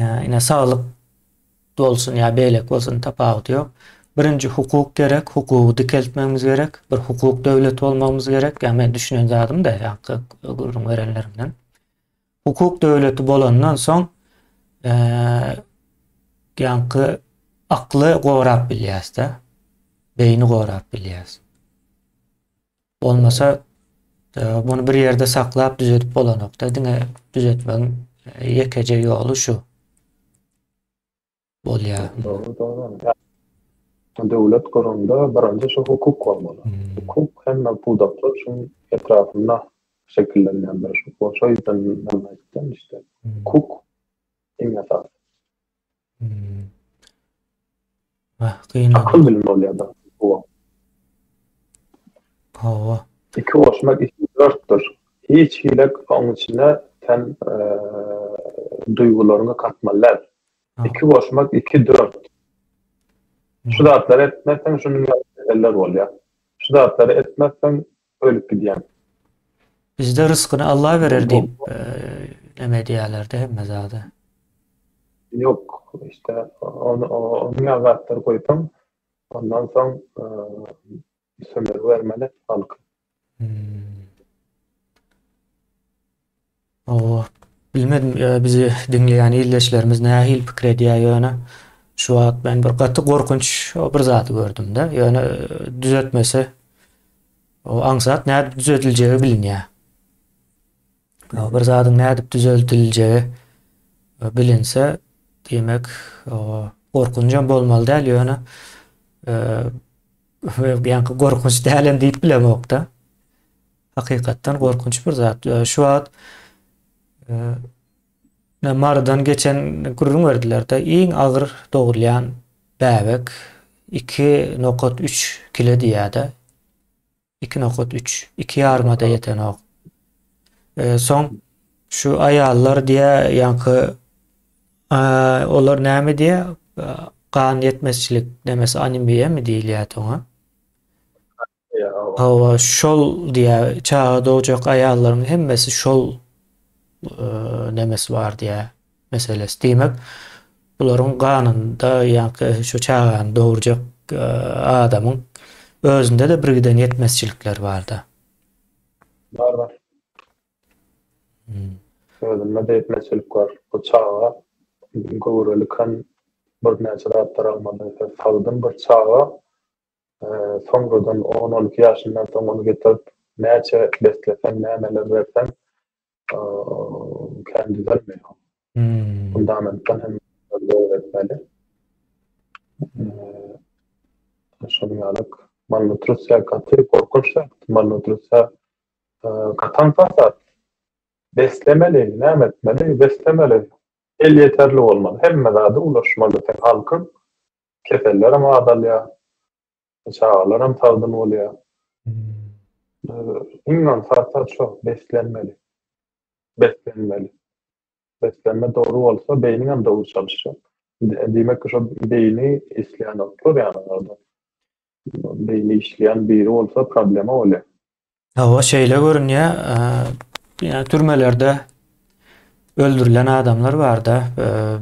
ine saglyk bolsun ýa beýleki bolsun tapawudy ýok. Birinji hukuk gerek, hukugy dikeltmegimiz gerek, bir hukuk döwleti bolmagymyz gerek. Ýa men düşünen zadym-da, ýa gürrüň berenlerimden. Hukuk döwleti bolandan soň ýaňky akly gorap bilýäs-de. Beýni gorap bilýäs. Bolmasa muny bir ýerde saklap düzedip bolanok-da. Diňe düzetmegiň ýekeje ýoly şu. Bolýar. Dogry, dogry. Döwlet guranda birinji şu hukuk bolmaly. Hukuk hemme pudaklar şuň etrapynda şekillenýändir. Şo ýüzden men aýtdym işte. Hukuk iň esasy. Wah, gynandyk. Akyl bilen bolýar-da bu. Hawa. Iki goşmak iki dörtdür. Hiç hili oň içine sen duýgularyňy katmaly däl. Iki goşmak iki dört. Şu zatlary etmezseň şunuň ýaly meseller bolýar. Şu zatlary etmezseň ölüp gidýäň. Bizde ryskyny Allah berer diýip neme edýärlerde hemme zada. Ýok, işte ony onuň ýaly zatlary goýsaň, ondan soň sömürgi bermeli halky. Hawa, bilmedim, bizi diňleýän ildeşlerimiz nähili pikir edýär, ýöne şu wagt men bir gaty gorkunç bir zady gördüm-de. Ýöne düzetmesi o aňsat nädip düzediljegi bilinýär. Bir zadyň nädip düzeldiljegi bilinse, diýmek, gorkunjam bolmaly däl, ýöne ýaňky gorkunç dälem diýip bilemok-da. Hakykatdan gorkunç bir zat. Şu wagt Marydan geçen gürrüň berdiler-de, iň agyr dogulýan bäbek 2.3 kile diýýär-de. 2.3, 2 ýaryma-da ýetenok. Soň şu aýallar diýýär, ýaňky olar näme diýýär? Gan ýetmezçilik nemesi anemiýamy diýilýär oňa. Hawa, şol diýýär, çaga dogjak aýallaryň hemmesi şol nemesi bar diýýär, meselesi. Diýmek, bularyň ganynda ýaňky şu çagany dogurjak adamyň özünde-de birgiden ýetmezçilikler bar-da. Bar, bar. Özünde-de ýetmezçilik bar. Bu çaga göwrelikan birnäçe zatlar almaly. Sagdyn bir çaga Soňradan on-on iki ýaşyndan soň ony getirip, näçe besleseň, nämeler berseň, kän düzelmeýär. Fundamentden hem dogry etmeli. Şonuň ýaly malnutrisiýa gaty gorkunç zat. Malnutrisiýa gaty aňsat zat. Beslemeli, näme etmeli? Beslemeli. Elýeterli bolmaly. Hemme zada ulaşmaly seň halkyň. Kesellerem azalýar, çagalaram sagdyn bolýar. Iň aňsat zat şo, beslenmeli. Beslenmeli. Beslenme dogry bolsa, beýniňem dogry çalyşýar. Diýmek ki, şo beýni işleýänoklar ýaly. Beýni işleýän biri bolsa problema bolýar. Hawa, şeýle görünýär. Ýa türmelerde öldürilen adamlar barda.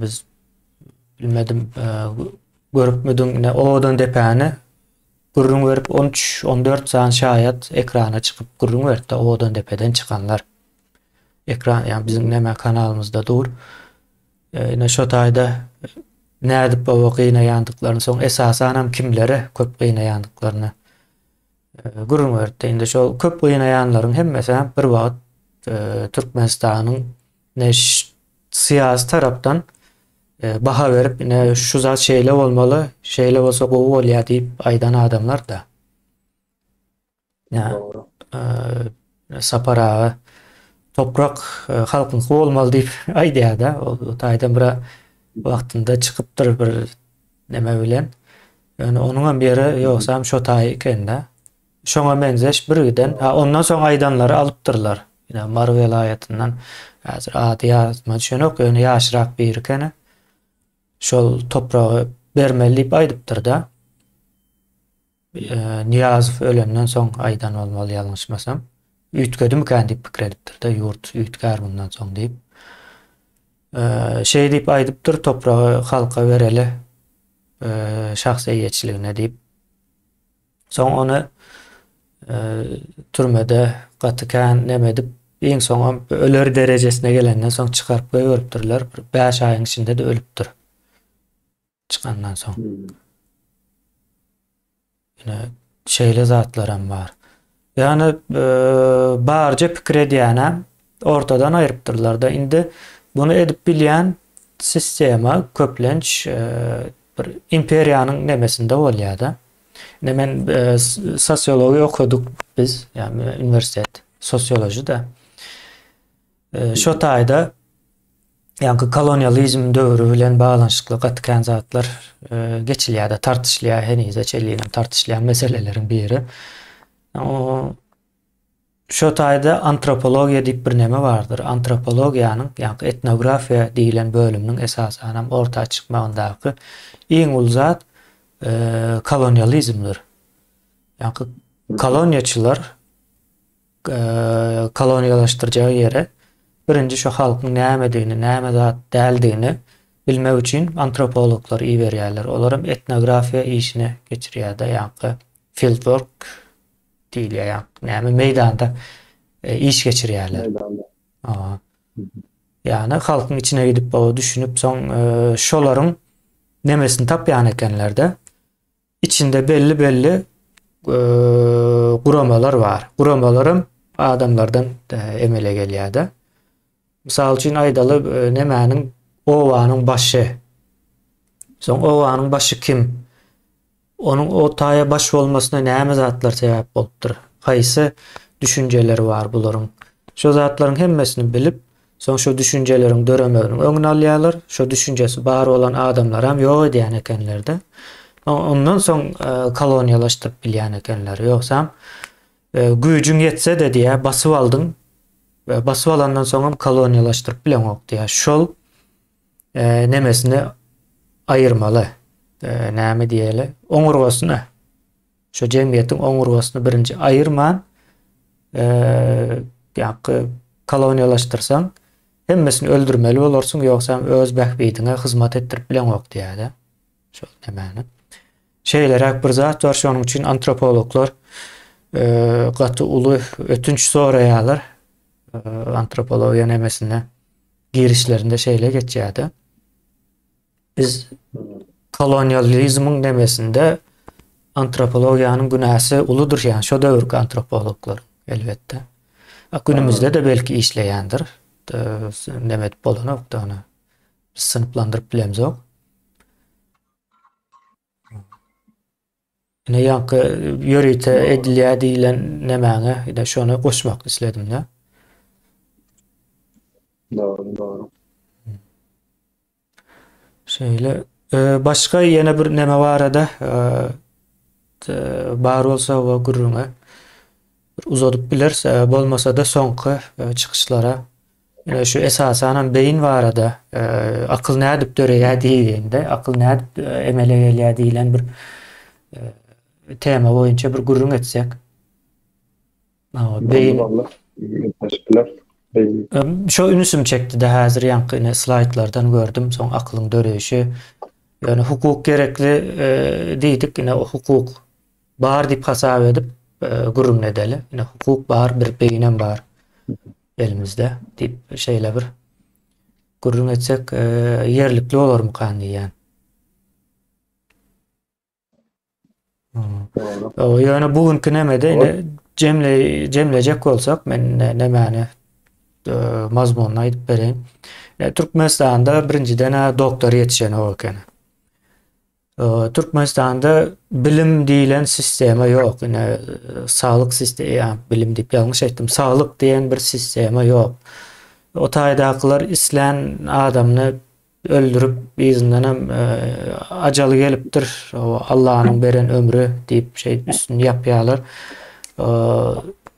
Biz bilmedim, görüpmidiň, ine Owadan depäni gürrüň berip 13, 14 sany şaýat ekrana çykyp gürrüň berdi, Owadan depeden çykanlar. Ekran, ýa biziň näme kanalymyzda dur. Ine şo taýda nädip baba gynaýandyklaryny, soň esasanam kimlere köp gynaýandyklaryny gürrüň berdi. Indi şol köp gynaýanlaryň hemmesi hem bir wagt Türkmenistanyň ne syýasy tarapdan baha berip, ine şu zat şeýle bolmaly, şeýle bolsa gowy bolýar diýip aýdan adamlar-da. Ýa Sapar aga toprak halkyňky bolmaly diýip aýdýar-da. O taýdan bir wagtynda çykypdyr bir neme bilen. Ýöne onuňam ýeri ýogsam şo taýy eken-dä. Şoňa meňzeş birgiden, ha ondan soň aýdanlary alypdyrlar. Ine Mary welaýatyndan häzir ady ýadyma düşenok, ýöne ýaşrak biri ekeni. Şol topragy bermeli diýip aýdypdyr-da. Nyýazow ölenden soň aýdan bolmaly ýalňyşmasam. Üýtgedimikän diýip pikir edipdir-de, ýurt üýtgär mundan soň diýip. Şeý diýip aýdypdyr, topragy halka bereli, şahs eýeçiligine diýip. Soň ony türmede gaty kän neme edip, iň soňam öler derejesine gelenden soň çykaryp goýberipdirler. Bir 5 aýyň içinde-de ölüpdir. Çykandan soň. Ine, şeýle zatlaram bar. Ýagny barja pikir edýänem ortadan aýrypdyrlar-da. Indi muny edip bilýän sistema köplenç bir imperiýanyň nemesinde bolýar-da. Indi men sosiologiýa okadyk biz, ýagny uniwersitet sosioloji-da. Şo taýda. Ýaňky kolonializm döwri bilen baglanyşykly gaty kän zatlar geçilýär-de, tartyşylýar, henize çenlinem tartyşylýan meseleleriň biri. Şo taýda antropologiýa diýip bir neme bardyr. Antropologiýanyň, ýaňky etnografiýa diýlen bölüminiň esasanam orta çykmagyndaky iň uly zat kolonializmdir. Ýaňky koloniýaçylar koloniýalaşdyrjagy ýere birinji şu halkyň nämedigini, näme zat däldigini bilmek üçin antropologlary iberýärler. Olaram etnografiýa işini geçirýär-de, ýaňky field work diýilýär, ýaňky näme meýdanda iş geçirýärler. Meýdanda. Aha. Ýagny halkyň içine gidip, düşünip, soň şolaryň nemesini tapýan ekenler-de. Içinde belli-belli guramalar bar. Guramalaram adamlardan emele gelýär-de. Mysal üçin aýdaly, nemäniň obanyň başy. Soň obanyň başy kim? Onuň o taýa baş bolmasyna näme zatlar sebäp bolupdyr? Haýsy düşünjeleri bar bularyň? Şo zatlaryň hemmesini bilip, Soň şo düşünjeleriň döremeginiň öňüni alýarlar. Şo düşünjesi bar bolan adamlaram ýok edýän ekenler-de. Ondan soň koloniýalaşdyryp bilýän ekenler. Ýogsam güýjüň ýetse-de diýýär, basyp aldyň. Basyp alandan soňam koloniýalaşdyryp bileňok diýýär. Şol nemesini aýyrmaly. Näme diýeli? Oňurgasyny. Şo jemgyýetiň oňurgasyny birinji aýyrman, ýaňky koloniýalaşdyrsaň, hemmesini öldürmeli bolarsyň, ýogsam öz bähbidiňe hyzmat etdirip bileňok diýýär-de. Şol nämäni. Şeýleräk bir zat bar, şonuň üçin antropologlar gaty uly ötünç soraýarlar. Antropologiýa nemesinde girişlerinde şeýle geçýär-de. Biz kolonializmiň nemesinde antropologiýanyň günäsi uludyr, ýagny şo döwürki antropologlar elbetde. Günümizde-de belki işleýändir. Neme edip bolanok-da ony. Biz synplandyryp bilemzok. Ine ýaňky ýörite edilýär diýlen nemäňe, ine şony goşmak isledim-de. Dogry, dogry. Şeýle. Başga ýene bir neme barada bar bolsa we gürrüňe bir uzadyp bileris. Bolmasa-da soňky çykyşlara ýene şu esasanam beýin barada akyl nädip döreýär diýilende, akyl nädip emele gelýär diýlen bir tema boýunça bir gürrüň etsek. Beýin. Şo ünsüm çekdi-de häzir ýaňky ine slaýdlardan gördüm, soň akylyň döreýşi. Ýöne hukuk gerekli e, diýdik, ine o hukuk bar diýip hasap edip e, gürrüň edeli. Ine hukuk bar, bir beýinem bar elimizde diýip şeýle bir gürrüň etsek e, ýerlikli bolarmykan diýýän. Ýöne bu günki nemede ine jemle jemlejek bolsak men nemäni e, mazmunyny aýdyp bereýin. E, Türkmenistanda birinjiden doktor ýetişenok eken. E, Türkmenistanda bilim diýlen sistema ýok. Ine saglyk sistema, ýa bilim diýip ýalňyş aýtdym. Saglyk diýen bir sistema ýok. O taýdakylar islän adamyny Öldürip, yzyndanam ajaly gelipdir, Allanyň beren ömri diýip, şeýdip üstüni ýapýarlar.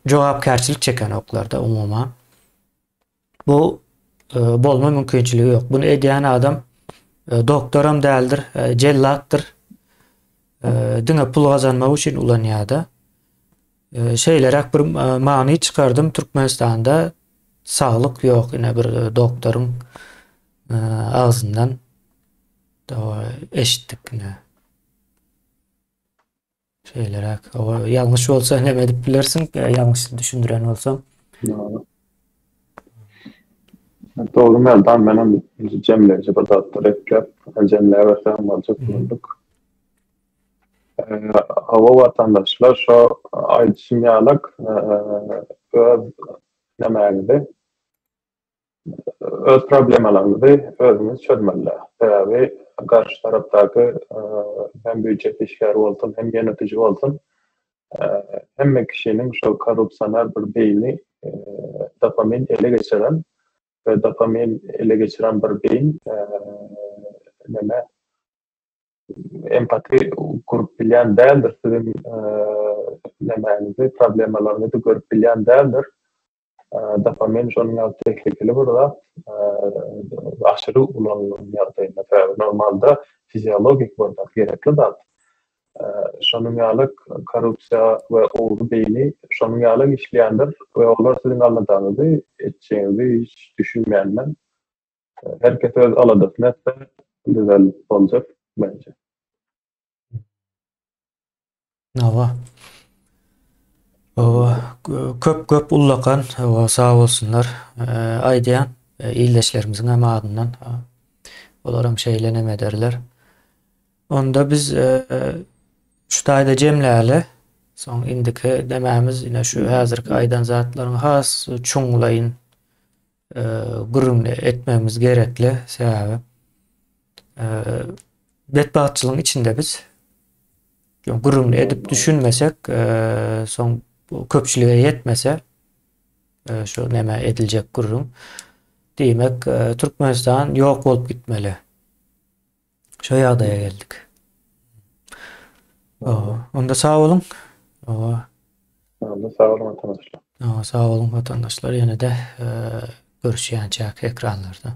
Jogapkärçilik çekenoklar-da umuman. Bu bolma mümkinçiligi ýok. Bunu edýän adam doktoram däldir, jellatdyr. Diňe pul gazanmak üçin ulanýar-da. Şeýleräk bir many çykardym, Türkmenistanda saglyk ýok, ine bir doktoryň agzyndan eşitdik ine. Şeýleräk, ýalňyş bolsa neme edip bilersiň, ýalňyş düşündiren bolsam. Dogry Merdan, menem jemleýji bir zatlar ekläp, jemläbersem boljak bolduk. Hawa watandaşlar şo aýdyşym ýalak öz nämäňizi öz problemalaryňyzy özüňiz çözmeli. Sebäbi garşy tarapdaky hem býujet işgäri bolsun hem ýönetiji bolsun hemme kişiniň şo korrupsioner bir beýni dopamin ele geçiren. We dopamin ele geçiren bir beýin neme empati gurup bilýän däldir, siziň nemäňizi, problemalaryňyzy görüp bilýän däldir. Dopamin şonuň ýaly tehlikeli bir zat, aşyry ulanylan ýagdaýynda, sebäbi normalda fiziologik bir zat, gerekli zat. Şonuň ýaly korrupsiýa we ogry beýni şonuň ýaly işleýändir we olar siziň aladaňyzy etjegiňizi hiç düşünmeýänler. Her kes öz aladasyny etse düzelip boljak bence. Hawa. Hawa, köp köp ullakan, hawa, sag bolsunlar. Aýdýan ildeşlerimiziň hem adyndan. Olar hem şeýle neme ederler. Onda biz şu taýda jemläli. Soň indiki demämiz ine şu häzirki aýdan zatlaryň has çuňlaýyn gürrüňini etmegimiz gerekli. Sebäbi betbagtçylygyň içinde biz gürrüňini edip düşünmesek, soň köpçülige ýetmese şu näme ediljek gürrüň. Diýmek, Türkmenistan ýok bolup gitmeli. Şo ýagdaýa geldik. Onda sag boluň. Onda sag boluň watandaşlar. Sag boluň watandaşlar. Ýene-de görüşýänçäk ekranlarda.